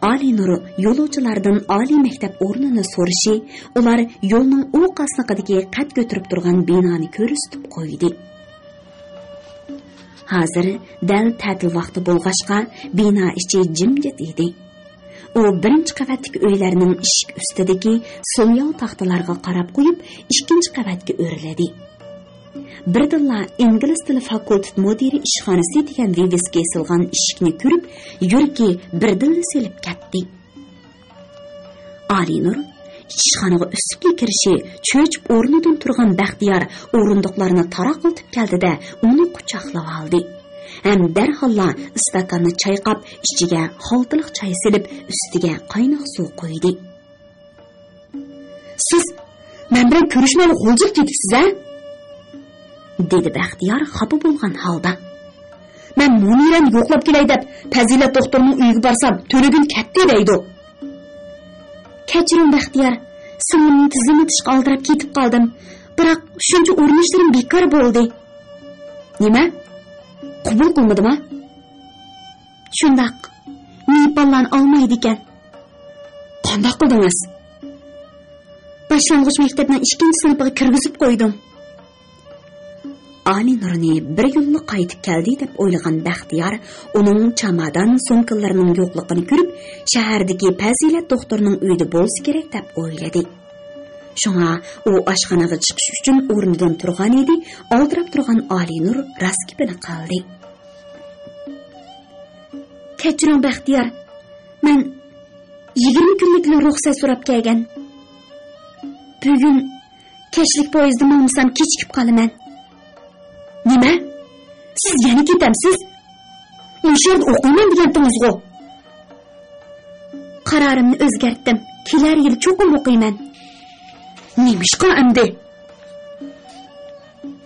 ئالىنۇر يولۇچىلاردىن ئالىي مەكتەپ ئورنىنى سورىشى، ئۇلار يولنىڭ ئۇ قاسنىقىدىكى قەد كۆتۈرۈپ تۇرغان بىنانى كۆرسىتىپ قويدى. ھازىر دەل تەتىل ۋاقتى بولغاچقا، بىنا ئىچى جىمجىت ئىدى. ئۇ بىرىنچى قەۋەتتىكى ئۆيلەرنىڭ ئىشىك ئۈستىدىكى سولياۋ تاختىلارغا قاراپ قويۇپ، ئىككىنچى قەۋەتكە ئۆرلىدى. بىردىنلا ئىنگلىز تىلى فاكۇلتېت مۇدىرى ئىشخانىسى دېگەن ۋىۋىسكا ئېسىلغان ئىشىكنى كۆرۈپ، يۈرىكى بىردىنلا سېلىپ كەتتى. ئالىنۇر ئىشخانىغا ئۈسۈپلا كىرىشى، چۆچۈپ ئورنىدىن تۇرغان بەختىيار ئورۇندۇقلارنى تاراقلىتىپ كەلدى-دە، ئۇنى قۇچاقلىۋالدى ھەم دەرھاللا ئىستاكاننى چايقاپ، ئىچىگە خالتىلىق چاي سېلىپ، ئۈستىگە قايناق سۇ قۇيدى. «سىز مەن بىلەن كۆرۈشمەيلا غۇلجىپ كېتىپسىز ھە؟» دېدى بەختىيار خاپا بولغان ھالدا. «مەن مۇنىرەمنى يوقلاپ كېلەي دەپ پەزىلەت دوختۇرنىڭ ئۆيىگە بارسام، تۈنۈگۈن كەتتى دەيدۇ.» «كەچۈرۈڭ بەختىيار، سىڭلىمنى تىزىملىتىشقا ئالدىراپ كېتىپ قالدىم. بىراق شۇنچە ئۇرۇنۇشلىرىم بىكار بولدى.» «نېمە؟ قوبۇل قىلمىدىما؟» «شۇنداق، مېيىپانلارنى ئالمايدىكەن.» «قانداق قىلدىڭىز؟» «باشلانغۇچ مەكتەپنىڭ ئىككىنچى سىنىپىغا كىرگۈزۈپ قويدۇم.» ئالىنۇرنى بىر يوللا قايتىپ كەلدى دەپ ئويلىغان بەختىيار ئۇنىڭ چامادان سومكىلىرىنىڭ يوقلۇقىنى كۆرۈپ، شەھەردىكى پەزىلەت دوختۇرنىڭ ئۆيىدە بولسا كېرەك دەپ ئويلىدى. شۇڭا ئۇ ئاشخانىغا چىقىش ئۈچۈن ئورنىدىن تۇرغانىدى، ئالدىراپ تۇرغان ئالىنۇر راست گېپىنى قىلدى. «كەچۈرۈڭ بەختىيار، مەن يىگىرمە كۈنلۈكلا رۇخسەت سوراپ كەلگەن. بۈگۈن كەچلىك پويىزدا ماڭمىسام كېچىكىپ قالىمەن.» «نېمە؟ سىز يەنە كېتەمسىز؟ مۇشۇ يەردە ئوقۇيمەن دېگەنتىڭىزغۇ.» «قارارىمنى ئۆزگەرتتىم. كېلەر يىلى چوقۇم ئوقۇيمەن.» نېمىشقا ئەمدى؟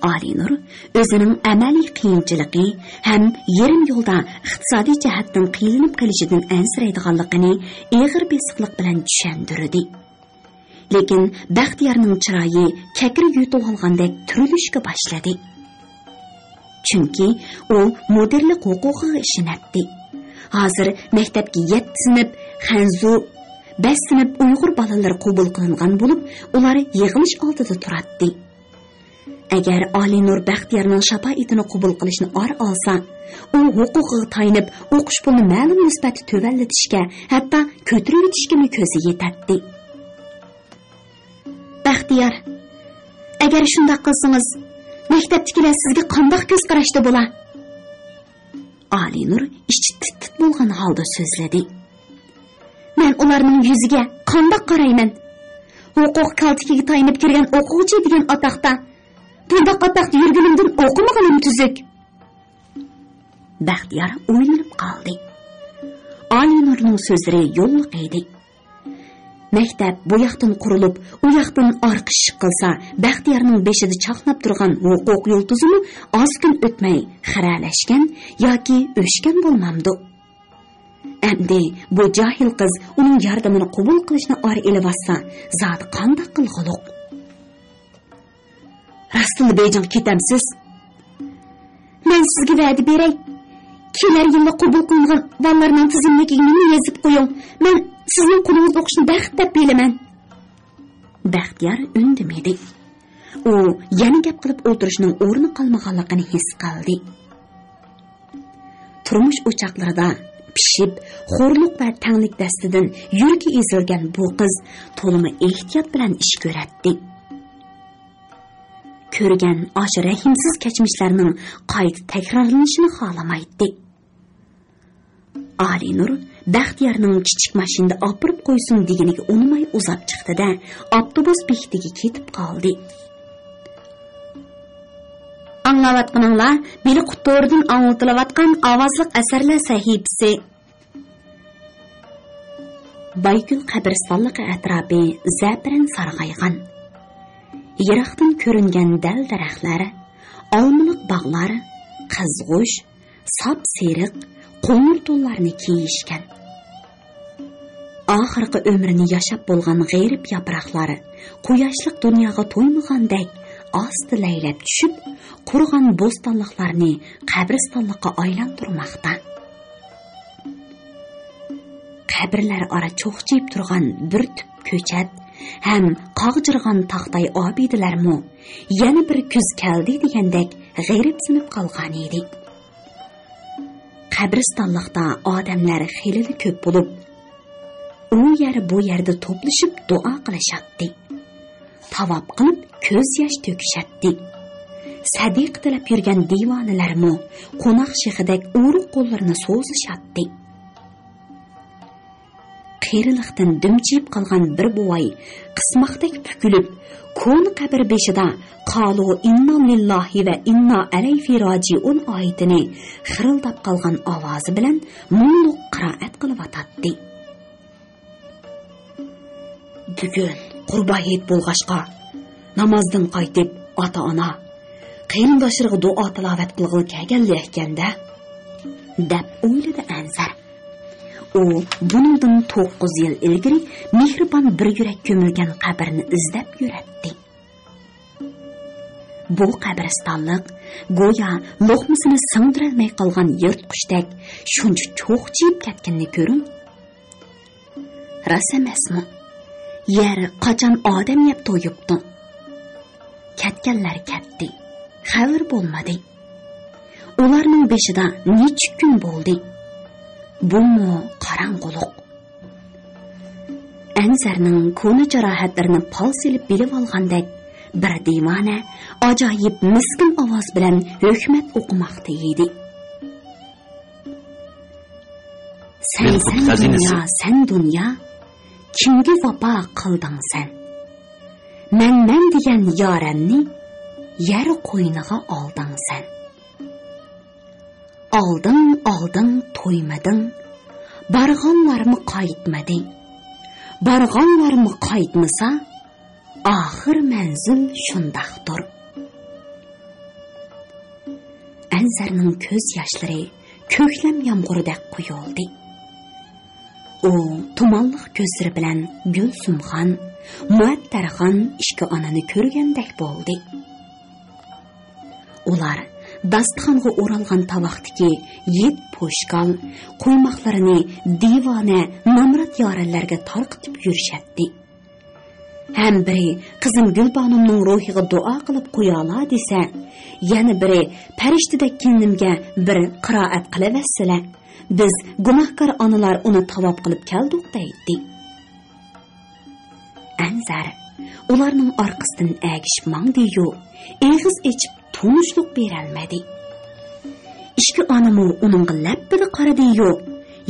ئالىنۇر ئۆزىنىڭ ئەمەلىي قىيىنچىلىقى ھەم يېرىم يولدا ئىقتىسادىي جەھەتتىن قىينىلىپ قېلىشىدىن ئەنسىرەيدىغانلىقىنى ئېغىر بېسىقلىق بىلەن چۈشەندۈردى. لېكىن بەختىيارنىڭ چىرايى كەكرە يۇتۇۋالغاندەك تۈرۈلۈشكە باشلىدى. چۈنكى ئۇ مۇدىرلىق ھوقۇقىغا ئىشىنەتتى. ھازىر مەكتەپكە يەتتە سىنىپ خەنزۇ، بەش سىنىپ ئۇيغۇر بالىلىرى قوبۇل قىلىنغان بولۇپ، ئۇلار يىغىلىش ئالدىدا تۇراتتى. ئەگەر ئالىنۇر بەختىيارنىڭ شاپائىتىنى قوبۇل قىلىشنى ئار ئالسا، ئۇ ھوقۇقىغا تايىنىپ ئوقۇش پۇلىنى مەلۇم نىسبەتتە تۆۋەنلىتىشكە، ھەتتا كۆتۈرۈۋېتىشكىمۇ كۆزى يېتەتتى. بەختىيار، ئەگەر شۇنداق قىلسىڭىز، مەكتەپتىكىلەر سىزگە قانداق كۆز قاراشتا بولا؟ ئالىنۇر ئىچى تىت-تىت بولغان ھالدا سۆزلىدى. مەن ئۇلارنىڭ يۈزىگە قانداق قارايمەن؟ ھوقۇق كالتىكىگە تايىنىپ كىرگەن ئوقۇغۇچى دېگەن ئاتاقتا، بۇنداق ئاتاقتا يۈرگىنىمدىن ئوقۇمىغىنىم تۈزۈك. بەختىيار ئويلىنىپ قالدى. ئالىنۇرنىڭ سۆزلىرى يوللۇق ئىدى. مەكتەپ بۇ ياقتىن قۇرۇلۇپ، ئۇ ياقتىن ئارقا ئىشىك قىلسا، بەختىيارنىڭ بېشىدا چاقناپ تۇرغان ھوقۇق يۇلتۇزىمۇ ئاز كۈن ئۆتمەي خىرەلەشكەن ياكى ئۆچكەن بولمامدۇ؟ ئەمدى بۇ جاھىل قىز ئۇنىڭ ياردىمىنى قوبۇل قىلىشنى ئارا ئېلىۋاتسا، زادى قانداق قىلغۇلۇق؟ راستلا بېيجىڭغا كېتەمسىز؟ مەن سىزگە ۋەدە بېرەي، كېلەر يىلى قوبۇل قىلىنغان بالىلارنىڭ تىزىملىكىگە مېنى يېزىپ قويۇڭ. مەن سىزنىڭ قولىڭىزدا ئوقۇشنى بەخت دەپ بىلىمەن. بەختىيار ئۈندىمىدى. ئۇ يەنە گەپ قىلىپ ئولتۇرۇشنىڭ ئورنى قالمىغانلىقىنى ھېس قىلدى. تۇرمۇش ئوچاقلىرىدا پىشىپ، خورلۇق ۋە تەڭلىك دەستىدىن يۈرىكى ئېزىلگەن بۇ قىز تولىمۇ ئېھتىيات بىلەن ئىش كۆرەتتى. كۆرگەن ئاشۇ رەھىمسىز كەچمىشلەرنىڭ قايتا تەكرارلىنىشىنى خالىمايتتى. ئالىنۇر بەختىيارنىڭ كىچىك ماشىنىدا ئاپىرىپ قويسۇن دېگىنىگە ئۇنىماي ئۇزاپ چىقتى-دە، ئاپتوبۇس بېكىتىگە كېتىپ قالدى. ئاڭلاۋاتقىنىڭلار بېلىققۇت تورىدىن ئاڭلىتىلىۋاتقان ئاۋازلىق ئەسەرلەر سەھىپىسى. بايكۆل قەبرىستانلىقى ئەتراپى زەپىرەن سارغايغان. يىراقتىن كۆرۈنگەن دەل-دەرەخلەر، ئالمىلىق باغلار، قىزغۇچ، ساپسېرىق قوڭۇر تونلارنى كىيىشكەن. ئاخىرقى ئۆمرىنى ياشاپ بولغان غېرىب ياپراقلار قۇياشلىق دۇنياغا تويمىغاندەك ئاستا لەيلەپ چۈشۈپ، قۇرۇغان بوستانلىقلارنى قەبرىستانلىققا ئايلاندۇرماقتا. قەبرىلەر ئارا چوخچىيىپ تۇرغان بىر تۈپ كۆچەت ھەم قاغجىرىغان تاختاي ئابىدىلەرمۇ يەنە بىر كۈز كەلدى دېگەندەك غېرىبسىنىپ قالغانىدى. قەبرىستانلىقتا ئادەملەر خېلىلا كۆپ بولۇپ، ئۇ يەر بۇ يەردە توپلىشىپ دۇئا قىلىشاتتى. تاۋاپ قىلىپ كۆز ياش تۆكۈشەتتى. سەدىقە تىلەپ يۈرگەن دىۋانىلەرمۇ قوناق شېخىدەك ئورۇق قوللىرىنى سوزۇشاتتى. قېرىلىقتىن دۈمچىيىپ قالغان بىر بوۋاي قىسماقتەك پۈكۈلۈپ، كونا قەبرە بېشىدا «قالۇ ئىننا لىللاھى ۋە ئىننا ئەلەيھى راجىئۇن» ئايىتىنى خىرىلداپ قالغان ئاۋازى بىلەن مۇڭلۇق قىرائەت قىلىۋاتاتتى. بۈگۈن قۇربان ھېيت بولغاچقا، نامازدىن قايتىپ، ئاتا-ئانا، قېرىنداشلىرىغا دۇئا تىلاۋەت قىلغىلى كەلگەنلىكەن-دە، دەپ ئويلىدى ئەنزەر. ئۇ بۇنىڭدىن توققۇز يىل ئىلگىرى مېھرىبان بىر يۈرەك كۆمۈلگەن قەبرىنى ئىزدەپ يۈرەتتى. بۇ قەبرىستانلىق گويا لوقمىسىنى سىڭدۈرەلمەي قالغان يىرتقۇچتەك شۇنچە چوخچىيىپ كەتكىنىنى كۆرۈڭ. راست ئەمەسمۇ؟ يەر قاچان ئادەم يەپ تويۇپتۇ؟ كەتكەنلەر كەتتى. خەۋىرى بولمىدى. ئۇلارنىڭ بېشىدا نەچچە كۈن بولدى. بۇمۇ قاراڭغۇلۇق. ئەنزەرنىڭ كونا جاراھەتلىرىنى پال سېلىپ بىلىۋالغاندەك، بىر دىۋانە ئاجايىپ مىسكىن ئاۋاز بىلەن ھۆكۈمەت ئوقۇماقتا ئىدى. سەن، مەن سەن خەزىنىسى. دۇنيا، سەن دۇنيا، كىمگە ۋاپا قىلدىڭ سەن؟ مەن، مەن دېگەن يارەننى يەر قوينىغا ئالدىڭ سەن. ئالدىڭ، ئالدىڭ، تويمىدىڭ. بارغانلارمۇ قايتمىدى. بارغانلارمۇ قايتمىسا، ئاخىر مەنزىل شۇنداقتۇر. ئەنزەرنىڭ كۆز ياشلىرى كۆكلەم يامغۇرىدەك قۇيۇلدى. ئۇ تۇمانلىق كۆزلىرى بىلەن گۈلسۈمخان، مۇئەتتەرخان ئىككى ئانىنى كۆرگەندەك بولدى. ئۇلار داستىخانغا ئورالغان تاۋاقتىكى يىپ پوشكال، قۇيماقلىرىنى دىۋانە، نامرات يارەنلەرگە تارقىتىپ يۈرۈشەتتى. ھەم بىرى، «قىزىم گۈلبانۇمنىڭ روھىغا دۇئا قىلىپ قويالا» دېسە، يەنە بىرى، «پەرىشتىدەك كېلىنىمگە بىر قىرائەت قىلىۋەتسىلە، بىز گۇناھكار ئانىلار ئۇنى تاۋاپ قىلىپ كەلدۇق» دەيتتى. ئەنزەر ئۇلارنىڭ ئارقىسىدىن ئەگىشىپ ماڭدى-يۇ، ئېغىز ئېچىپ تونۇشلۇق بېرەلمىدى. ئىككى ئانىمۇ ئۇنىڭغا لەپپىدە قارىدى-يۇ،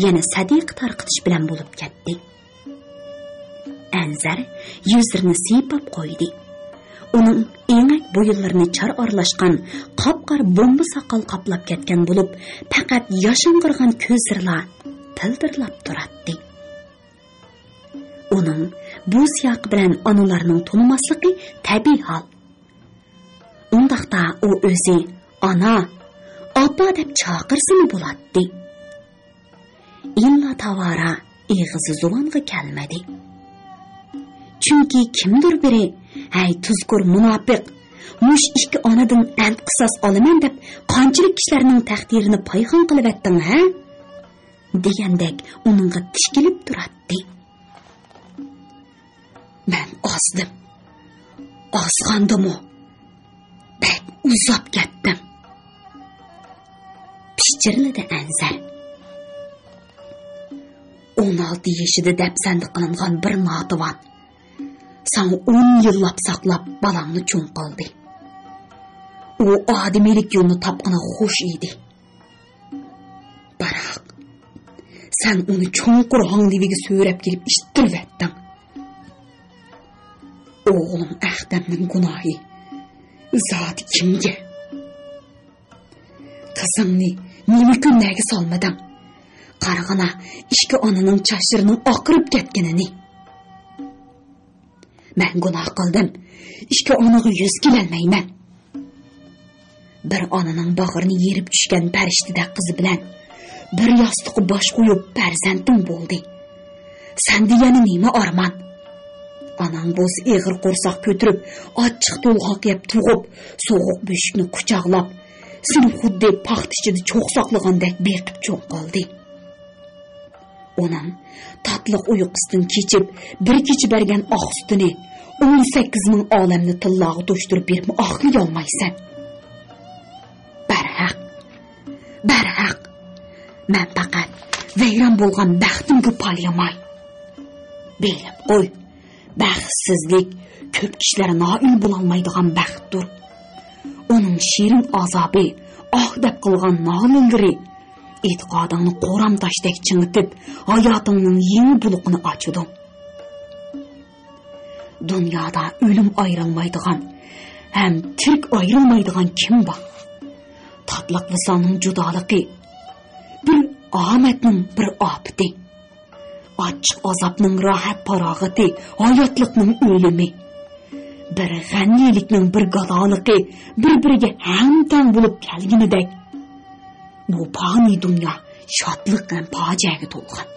يەنە سەدىقە تارقىتىش بىلەن بولۇپ كەتتى. ئەنزەر يۈزلىرىنى سىيپاپ قويدى. ئۇنىڭ ئېڭەك بويۇنلىرىنى چار ئارىلاشقان قاپقارا بومبا ساقال قاپلاپ كەتكەن بولۇپ، پەقەت ياشاڭغىرىغان كۆزلىرىلا پىلدىرلاپ تۇراتتى. ئۇنىڭ بۇ سىياقى بىلەن ئانىلارنىڭ تونۇماسلىقى تەبىئىي ھال. ئۇنداقتا ئۇ ئۆزى «ئانا، ئاپا» دەپ چاقىرسىمۇ بولاتتى. ئىللا تاۋارا ئېغىزى زۇۋانغا كەلمىدى. چۈنكى كىمدۇر بىرى، «ھەي، تۇزكور مۇناپىق! مۇشۇ ئىككى ئانىدىن ئەنت قىساس ئالىمەن دەپ قانچىلىك كىشىلەرنىڭ تەقدىرىنى پايخان قىلىۋەتتىڭ، ھە؟» دېگەندەك ئۇنىڭغا تىكىلىپ تۇراتتى. «مەن ئازدىم. ئازغاندىمۇ بەك ئۇزاپ كەتتىم»، پىچىرلىدى ئەنزەر. «ئون ئالتە يېشىدا دەپسەندە قىلىنغان بىر ناتىۋان ساڭا ئون يىللاپ ساقلاپ بالاڭنى چوڭ قىلدى. ئۇ ئادىمىيلىك يولىنى تاپقىنىغا خوش ئىدى. بىراق، سەن ئۇنى چوڭقۇر ھاڭلىۋىگە سۆرەپ كېلىپ ئىتتىرىۋەتتىڭ. ئوغلۇم ئەختەمنىڭ گۇناھى زادى كىمگە؟ قىزىڭنى نېمە كۈنلەرگە سالمىدىڭ؟ قارىغىنا، ئىككى ئانىنىڭ چاچلىرىنىڭ ئاقىرىپ كەتكىنىنى.» «مەن گۇناھ قىلدىم. ئىككى ئانىغا يۈز كېلەلمەيمەن. بىر ئانىنىڭ باغرىنى يېرىپ چۈشكەن پەرىشتىدەك قىزى بىلەن بىر ياستۇققا باش قويۇپ پەرزەنتىڭ بولدى. سەندە يەنە نېمە ئارمان؟ ئاناڭ بولسا ئېغىر قورساق كۆتۈرۈپ، ئاچچىق تولغاق يەپ تۇغۇپ، سوغۇق بۆشۈكنى قۇچاقلاپ، سېنى خۇددى پاختا ئىچىدە چوغ ساقلىغاندەك بېقىپ چوڭ قىلدى. ئۇنىڭ تاتلىق ئۇيقۇسىدىن كېچىپ، بىر كېچە بەرگەن ئاق سۈتىنى ئون سەككىز مىڭ ئالەمنى تىللاغا توشتۇرۇپ بېرىپمۇ ئاقلىيالمايسەن. بەرھەق، بەرھەق، مەن پەقەت ۋەيران بولغان بەختىمگە پايلىماي. بىلىپ قوي، بەختسىزلىك كۆپ كىشىلەر نائىل بولالمايدىغان بەختتۇر. ئۇنىڭ شېرىن ئازابى، ئاھ دەپ قىلغان نالىلىرى ئېتىقادىڭنى قورام تاشتەك چىڭىتىپ، ھاياتىڭنىڭ يېڭى بۇلىقىنى ئاچىدۇ. دۇنيادا ئۆلۈم ئايرىلمايدىغان ھەم تىرىك ئايرىلمايدىغان كىم بار؟ تاتلىق ۋىسالنىڭ جۇدالىقى بىر ئامەتنىڭ بىر ئاپىتى. ئاچچىق ئازابنىڭ راھەت پاراغىتى ھاياتلىقنىڭ ئۆلۈمى. بىر غەنىيلىكنىڭ بىر گادالىقى بىر-بىرىگە ھەم-تەڭ بولۇپ كەلگىنىدەك، بۇ پانىي دۇنيا شادلىق ھەم پاجىئەگە تولغان.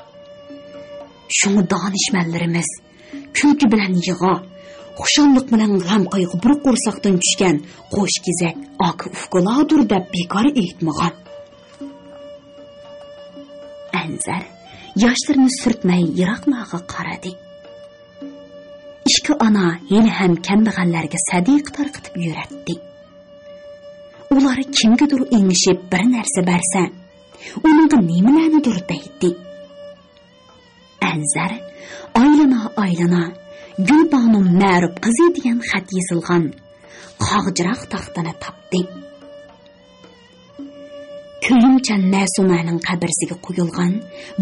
شۇڭا دانىشمەنلىرىمىز كۈلكە بىلەن يىغا، خۇشاللىق بىلەن غەم-قايغۇ بىر قورساقتىن چۈشكەن قوش كېزەك ئاكا-ئۇكىلاردۇر دەپ بىكار ئېيتمىغان. ئەنزەر ياشلىرىنى سۈرتمەي يىراقلارغا قارىدى. ئىككى ئانا ھېلىھەم كەمبەغەللەرگە سەدىقە تارقىتىپ يۈرەتتى. ئۇلار كىمگىدۇر ئېڭىشىپ بىر نەرسە بەرسە، ئۇنىڭغا نېمىلەرنىدۇر دەيتتى. ئەنزەر ئايلىنا-ئايلىنا گۈلبانۇ مەرۇپ قىزى دېگەن خەت يېزىلغان قاغجىراق تاختىنى تاپتى. كۆيۈمچان مەسۇمەنىڭ قەبرىسىگە قويۇلغان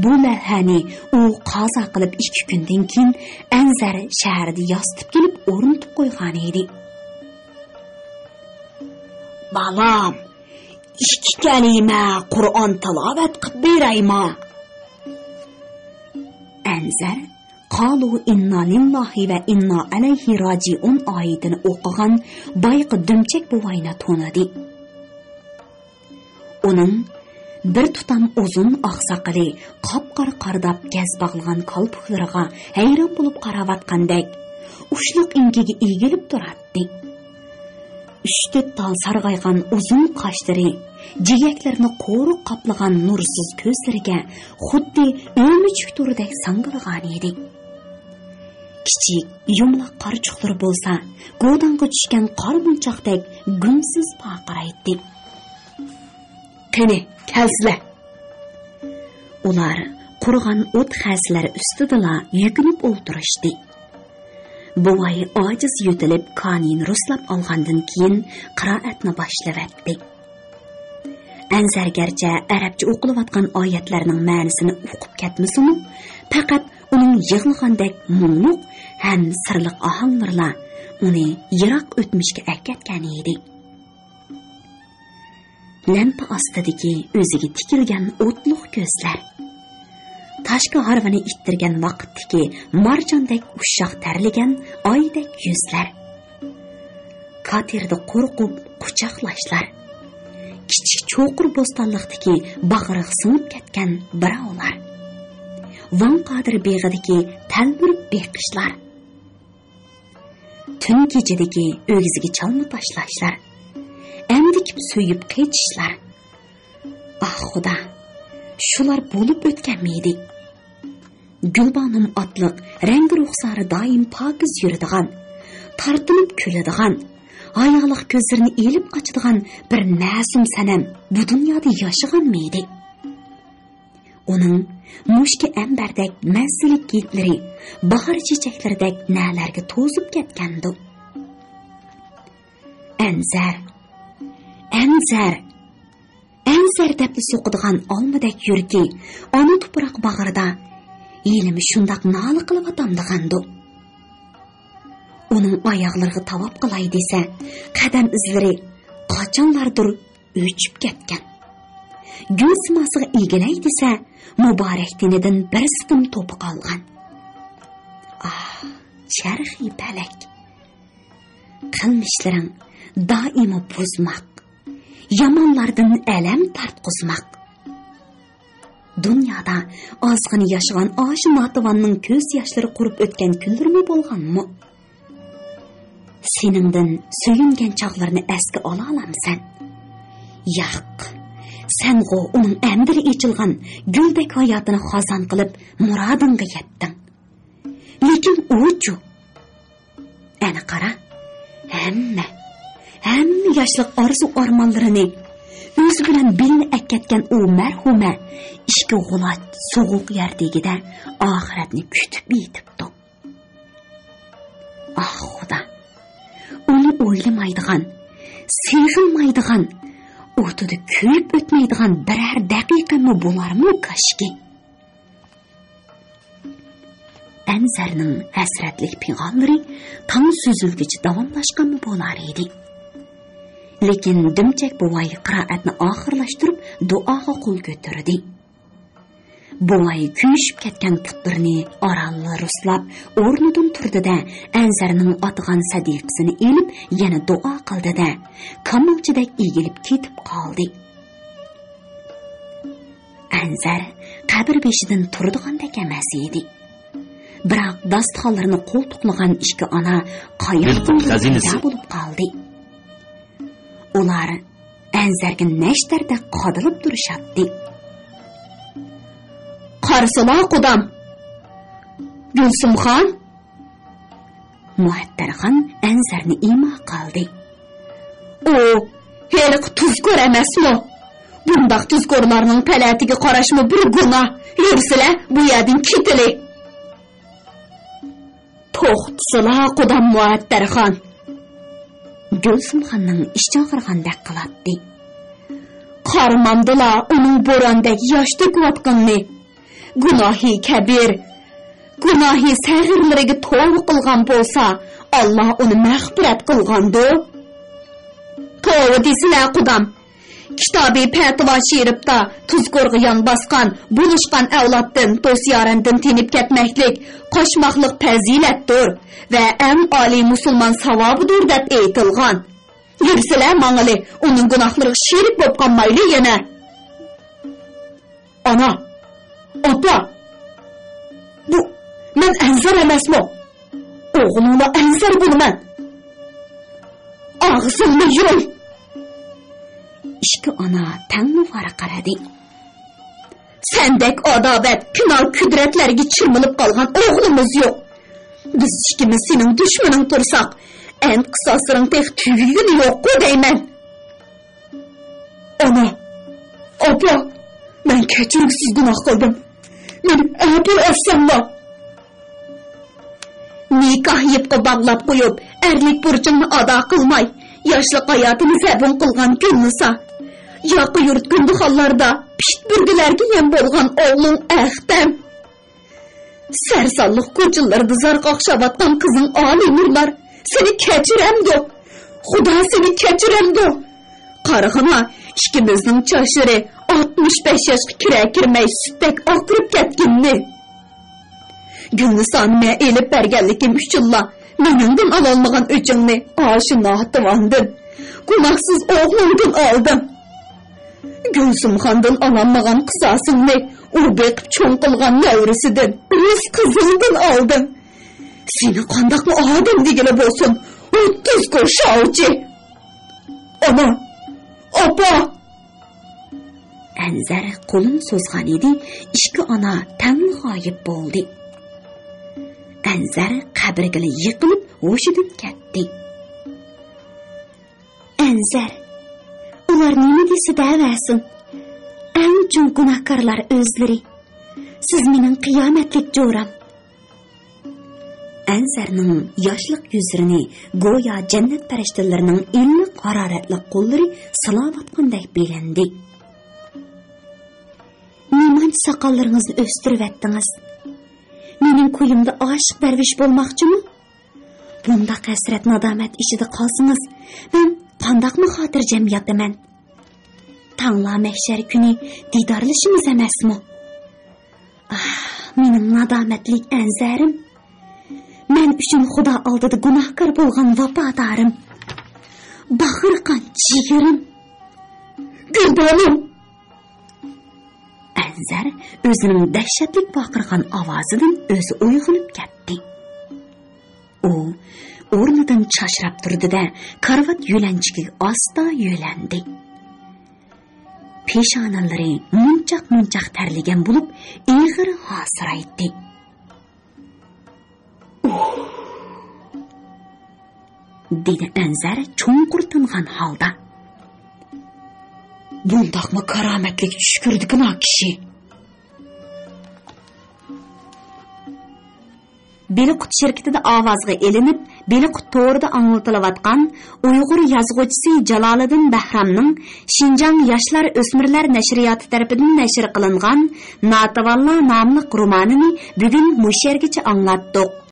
بۇ لەۋھەنى ئۇ قازا قىلىپ ئىككى كۈندىن كېيىن ئەنزەر شەھەردە ياسىتىپ كېلىپ ئورنىتىپ قويغانىدى. بالام، ئىككى كەلىمە قۇرئان تىلاۋەت قىلىپ بېرەيما؟ ئەنزەر قالۇ ئىننا لىللاھى ۋە ئىننا ئەلەيھى راجىئۇن ئايىتىنى ئوقۇغان بايىقى دۈمچەك بوۋاينى تونۇدى. ئۇنىڭ بىر تۇتام ئۇزۇن ئاق ساقىلى، قاپقارا قارىداپ گەز باغلىغان كالپۇكلىرىغا ھەيران بولۇپ قاراۋاتقاندەك، ئۇچلۇق ئېڭىكىگە ئېگىلىپ تۇراتتى. ئۈچ تۆت تال سارغايغان ئۇزۇن قاشلىرى، جىگەكلىرىنى قورۇق قاپلىغان نۇرسىز كۆزلىرىگە خۇددى ئۆمۈچۈك تورىدەك ساڭگىلىغان ئىدى. كىچىك، يۇمىلاق قارىچۇقلىرى بولسا گوداڭغا چۈشكەن قارا مونچاقتەك گۈڭسىز پارقىرايتتى. «قېنى، كەلسىلە!» ئۇلار قۇرۇغان ئوت خەسىلەر ئۈستىدىلا يۈكۈنۈپ ئولتۇرۇشتى. بوۋاي ئاجىز يۆتىلىپ كانىيىنى رۇسلاپ ئالغاندىن كېيىن قىرائەتنى باشلىۋەتتى. ئەنزەر گەرچە ئەرەبچە ئوقۇلۇۋاتقان ئايەتلەرنىڭ مەنىسىنى ئۇقۇپ كەتمىسىمۇ، پەقەت ئۇنىڭ يىغلىغاندەك مۇڭلۇق ھەم سىرلىق ئاھاڭلىرىلا ئۇنى يىراق ئۆتمۈشكە ئەكەتكەن ئىدى. لەمپە ئاستىدىكى ئۆزىگە تىكىلگەن ئوتلۇق كۆزلەر، تاشقى ھارۋىنى ئىتتىرگەن ۋاقىتتىكى مارجاندەك ئۇششاق تەرلىگەن ئايدەك يۈزلەر، كاتېردا قورقۇپ قۇچاقلاشلار، كىچىك چوقۇر بوستانلىقتىكى باغرىغا سىڭىپ كەتكەن بىراۋلار، ۋاڭ قادىر بېغىدىكى تەلمۈرۈپ بېقىشلار، تۈن كېچىدىكى ئۆگزىگە چالما تاشلاشلار، ئەمدىكىپ سۆيۈپ قېچىشلار. ئاھ، خۇدا، شۇلار بولۇپ ئۆتكەنمىدى؟ گۈلبانۇم ئاتلىق، رەڭگى رۇخسارى دائىم پاكىز يۈرىدىغان، تارتىنىپ كۈلىدىغان، ھايالىق كۆزلىرىنى ئېلىپ قاچىدىغان بىر مەسۇم سەنەم بۇ دۇنيادا ياشىغانمىدى؟ ئۇنىڭ مۇشكى ئەمبەردەك مەززىلىك ھىدلىرى باھار چېچەكلىرىدەك نەلەرگە توزۇپ كەتكەندۇ؟ ئەنزەر، ئەنزەر، ئەنزەر دەپلا سوقىدىغان ئالمىدەك يۈرىكى ئانا تۇپراق باغرىدا ھېلىمۇ شۇنداق نالە قىلىۋاتامدىغاندۇ؟ ئۇنىڭ ئاياغلىرىغا تاۋاپ قىلاي دېسە، قەدەم ئىزلىرى قاچانلاردۇر ئۆچۈپ كەتكەن. گۈل سىماسىغا ئېگىلەي دېسە، مۇبارەك تېنىدىن بىر سىقىم توپا قالغان. ئاھ، چەرخى پەلەك! قىلمىشلىرىڭ دائىما بۇزماق، يامانلاردىن ئەلەم تارتقۇزماق. دۇنيادا ئازغىنە ياشىغان ئاشۇ ناتىۋاننىڭ كۆز ياشلىرى قۇرۇپ ئۆتكەن كۈنلىرىمۇ بولغانمۇ؟ سېنىڭدىن سۆيۈنگەن چاغلىرىنى ئەسكە ئالالامسەن؟ ياق، سەنغۇ ئۇنىڭ ئەمدىلا ئېچىلغان گۈلدەك ھاياتىنى خازان قىلىپ مۇرادىڭغا يەتتىڭ. لېكىن ئۇچۇ؟ ئەنە قارا، ھەممە، ھەممە ياشلىق ئارزۇ-ئارمانلىرىنى، ئۆزى بىلەن بېلىنى ئەكەتكەن ئۇ مەرھۇمە ئىككى غۇلاچ سوغۇق يەر تېگىدە ئاخىرەتنى كۈتۈپ يېتىپتۇ. ئاھ، خۇدا! ئۇنى ئويلىمايدىغان، سېغىنمايدىغان، ئوتىدا كۆيۈپ ئۆتمەيدىغان بىرەر دەقىقەممۇ بولارمۇ كاشكى؟ ئەنزەرنىڭ ھەسرەتلىك پىغانلىرى تاڭ سۈزۈلگۈچە داۋاملاشقانمۇ بولار ئىدى. لېكىن دۈمچەك بوۋاي قىرائەتنى ئاخىرلاشتۇرۇپ، دۇئاغا قول كۆتۈردى. بوۋاي كۆيۈشۈپ كەتكەن پۇتلىرىنى ئارانلا رۇسلاپ، ئورنىدىن تۇردى-دە، ئەنزەرنىڭ ئاتىغان سەدىقىسىنى ئېلىپ، يەنە دۇئا قىلدى-دە، كامالچىدەك ئېگىلىپ كېتىپ قالدى. ئەنزەر قەبرە بېشىدىن تۇرىدىغاندەك ئەمەس ئىدى. بىراق داستىخانلىرىنى قولتۇقلىغان ئىككى ئانا قاياقتىن بىلقىن خەزىنىسى پەيدا بولۇپ قالدى. ئۇلار ئەنزەرگە نەشتەردەك قادىلىپ تۇرۇشاتتى. قارىسىلا، قۇدام! گۈلسۈمخان! مۇئەتتەرخان ئەنزەرنى ئىما قىلدى. ئۇ ھېلىقى تۇزكور ئەمەسمۇ؟ بۇنداق تۇزكورلارنىڭ پەلەتىگە قاراشمۇ بىر گۇناھ. يۈرسىلە، بۇ يەردىن كېتىلى. توختىسىلا، قۇدام مۇئەتتەرخان! گۈلسۈمخاننىڭ ئىچى ئاغرىغاندەك قىلاتتى. قارىمامدىلا ئۇنىڭ بوراندەك ياش تۆكۈۋاتقىنىنى. گۇناھى كەبىر، گۇناھى سەغىرلىرىگە توۋا قىلغان بولسا، ئاللا ئۇنى مەغپىرەت قىلغاندۇ. توۋا دېسىلە، قۇدام! كىتابى پەتىۋا شېرىپتا تۇزكورغا يان باسقان، بولۇشقان ئەۋلادتىن، دوست-يارەندىن تېنىپ كەتمەكلىك قاچماقلىق پەزىلەتتۇر ۋە ئەڭ ئالىي مۇسۇلمان ساۋابىدۇر دەپ ئېيتىلغان. يۈرسىلە ماڭىلى، ئۇنىڭ گۇناھلىرىغا شېرىك بولۇپ قالمايلى يەنە. ئانا! ئاپا! بۇ مەن ئەنزەر ئەمەسمۇ؟ ئوغلۇڭلا ئەنزەر بۇنى مەن. ئاغزىڭنى يۇم! ئىككى ئانا تەڭلا ۋارقىرىدى. سەندەك ئاداۋەت، پىنال قۇدرەتلەرگە چىرمىلىپ قالغان ئوغلىمىز يوق. بىز ئىككىمىز سېنىڭ دۈشمىنىڭ تۇرساق، ئەنە قىساسلىرىڭ تېخى تۈگىگىنى يوققۇ دەيمەن. ئانا، ئاپا، مەن كەچۈرۈمسىز گۇناھ قىلدىم. مېنى ئەپۇ ئەتسەڭلار. نىكاھ يىپقا باغلاپ قويۇپ، ئەرلىك بۇرچۇڭنى ئادا قىلماي، ياشلىق ھاياتىنى زەبۇن قىلغان گۈلنىسا، ياقا يۇرت گۈلدۈخانلاردا پىت بۈرگىلەرگە يەم بولغان ئوغلۇڭ ئەختەم، سەرسانلىق كوچىلىرىدا زار قاقشاۋاتقان قىزىڭ ئالىينۇرلار سېنى كەچۈرەمدۇ؟ خۇدا سېنى كەچۈرەمدۇ؟ قارىغىنا، ئىككىمىزنىڭ چاچلىرى ئاتمىش بەش ياشقا كىرە كىرمەي سۈتتەك ئاقىرىپ كەتكىنىنى. گۈلنىسانى مەن ئېلىپ بەرگەنلىكىم ئۈچۈنلا مېنىڭدىن ئالالمىغان ئۆچۈڭنى ئاشۇ ناتىۋاندىن، گۇناھسىز ئوغلۇڭدىن ئالدىڭ. گۈلسۈمخاندىن ئالالمىغان قىساسىڭنى ئۇ بېقىپ چوڭ قىلغان نەۋرىسىدىن، ئۆز قىزىڭدىن ئالدىڭ. سېنى قانداقمۇ ئادەم دېگىلى بولسۇن، ئوتتۇز كوشاۋچى! ئانا! ئاپا! ئەنزەر قولىنى سوزغانىدى، ئىككى ئانا تەڭلا غايىب بولدى. ئەنزەر قەبرىگىلا يىقىلىپ ھوشىدىن كەتتى. ئەنزەر، ئۇلار نېمە دېسە دەۋەرسۇن، ئەڭ چوڭ گۇناھكارلار ئۆزلىرى. سىز مېنىڭ قىيامەتلىك جورام. ئەنزەرنىڭ ياشلىق يۈزلىرىنى گويا جەننەت پەرىشتىلىرىنىڭ ئىللىق ھارارەتلىك قوللىرى سىلاۋاتقاندەك بىلىندى. نېمانچە ساقاللىرىڭىزنى ئۆستۈرۈۋەتتىڭىز؟ مېنىڭ كويۇمدا ئاشىق دەرۋىش بولماقچىمۇ؟ بۇنداق ھەسرەت-نادامەت ئىچىدە قالسىڭىز، مەن قانداقمۇ خاتىرجەم ياتىمەن؟ تاڭلا مەھشەر كۈنى دىدارلىشىمىز ئەمەسمۇ؟ ئاھ، مېنىڭ نادامەتلىك ئەنزەرىم! مەن ئۈچۈن خۇدا ئالدىدا گۇناھكار بولغان ۋاپادارىم! باغرى قان جىگىرىم! گۈلبانۇم! ئەنزەر ئۆزىنىڭ دەھشەتلىك باقىرغان ئاۋازىدىن ئۆزى ئويغىنىپ كەتتى. ئۇ ئورنىدىن چاچراپ تۇردى-دە، كارىۋات يۆلەنچۈكىگە ئاستا يۆلەندى. پېشانىلىرى مۇنچاق-مۇنچاق تەرلىگەن بولۇپ، ئېغىر ھاسىرايتتى. «ئۇھ!» دېدى ئەنزەر چوڭقۇر تىنغان ھالدا. بۇنداقمۇ كارامەتلىك چۈش كۆرىدىكىنا كىشى؟ بېلىققۇت شىركىتىدە ئاۋازغا ئېلىنىپ، بېلىققۇت تورىدا ئاڭلىتىلىۋاتقان ئۇيغۇر يازغۇچىسى جالالىدىن بەھرامنىڭ شىنجاڭ ياشلار ئۆسمۈرلەر نەشرىياتى تەرىپىدىن نەشر قىلىنغان ناتىۋانلار ناملىق رومانىنى بۈگۈن مۇشۇ يەرگىچە ئاڭلاتتۇق.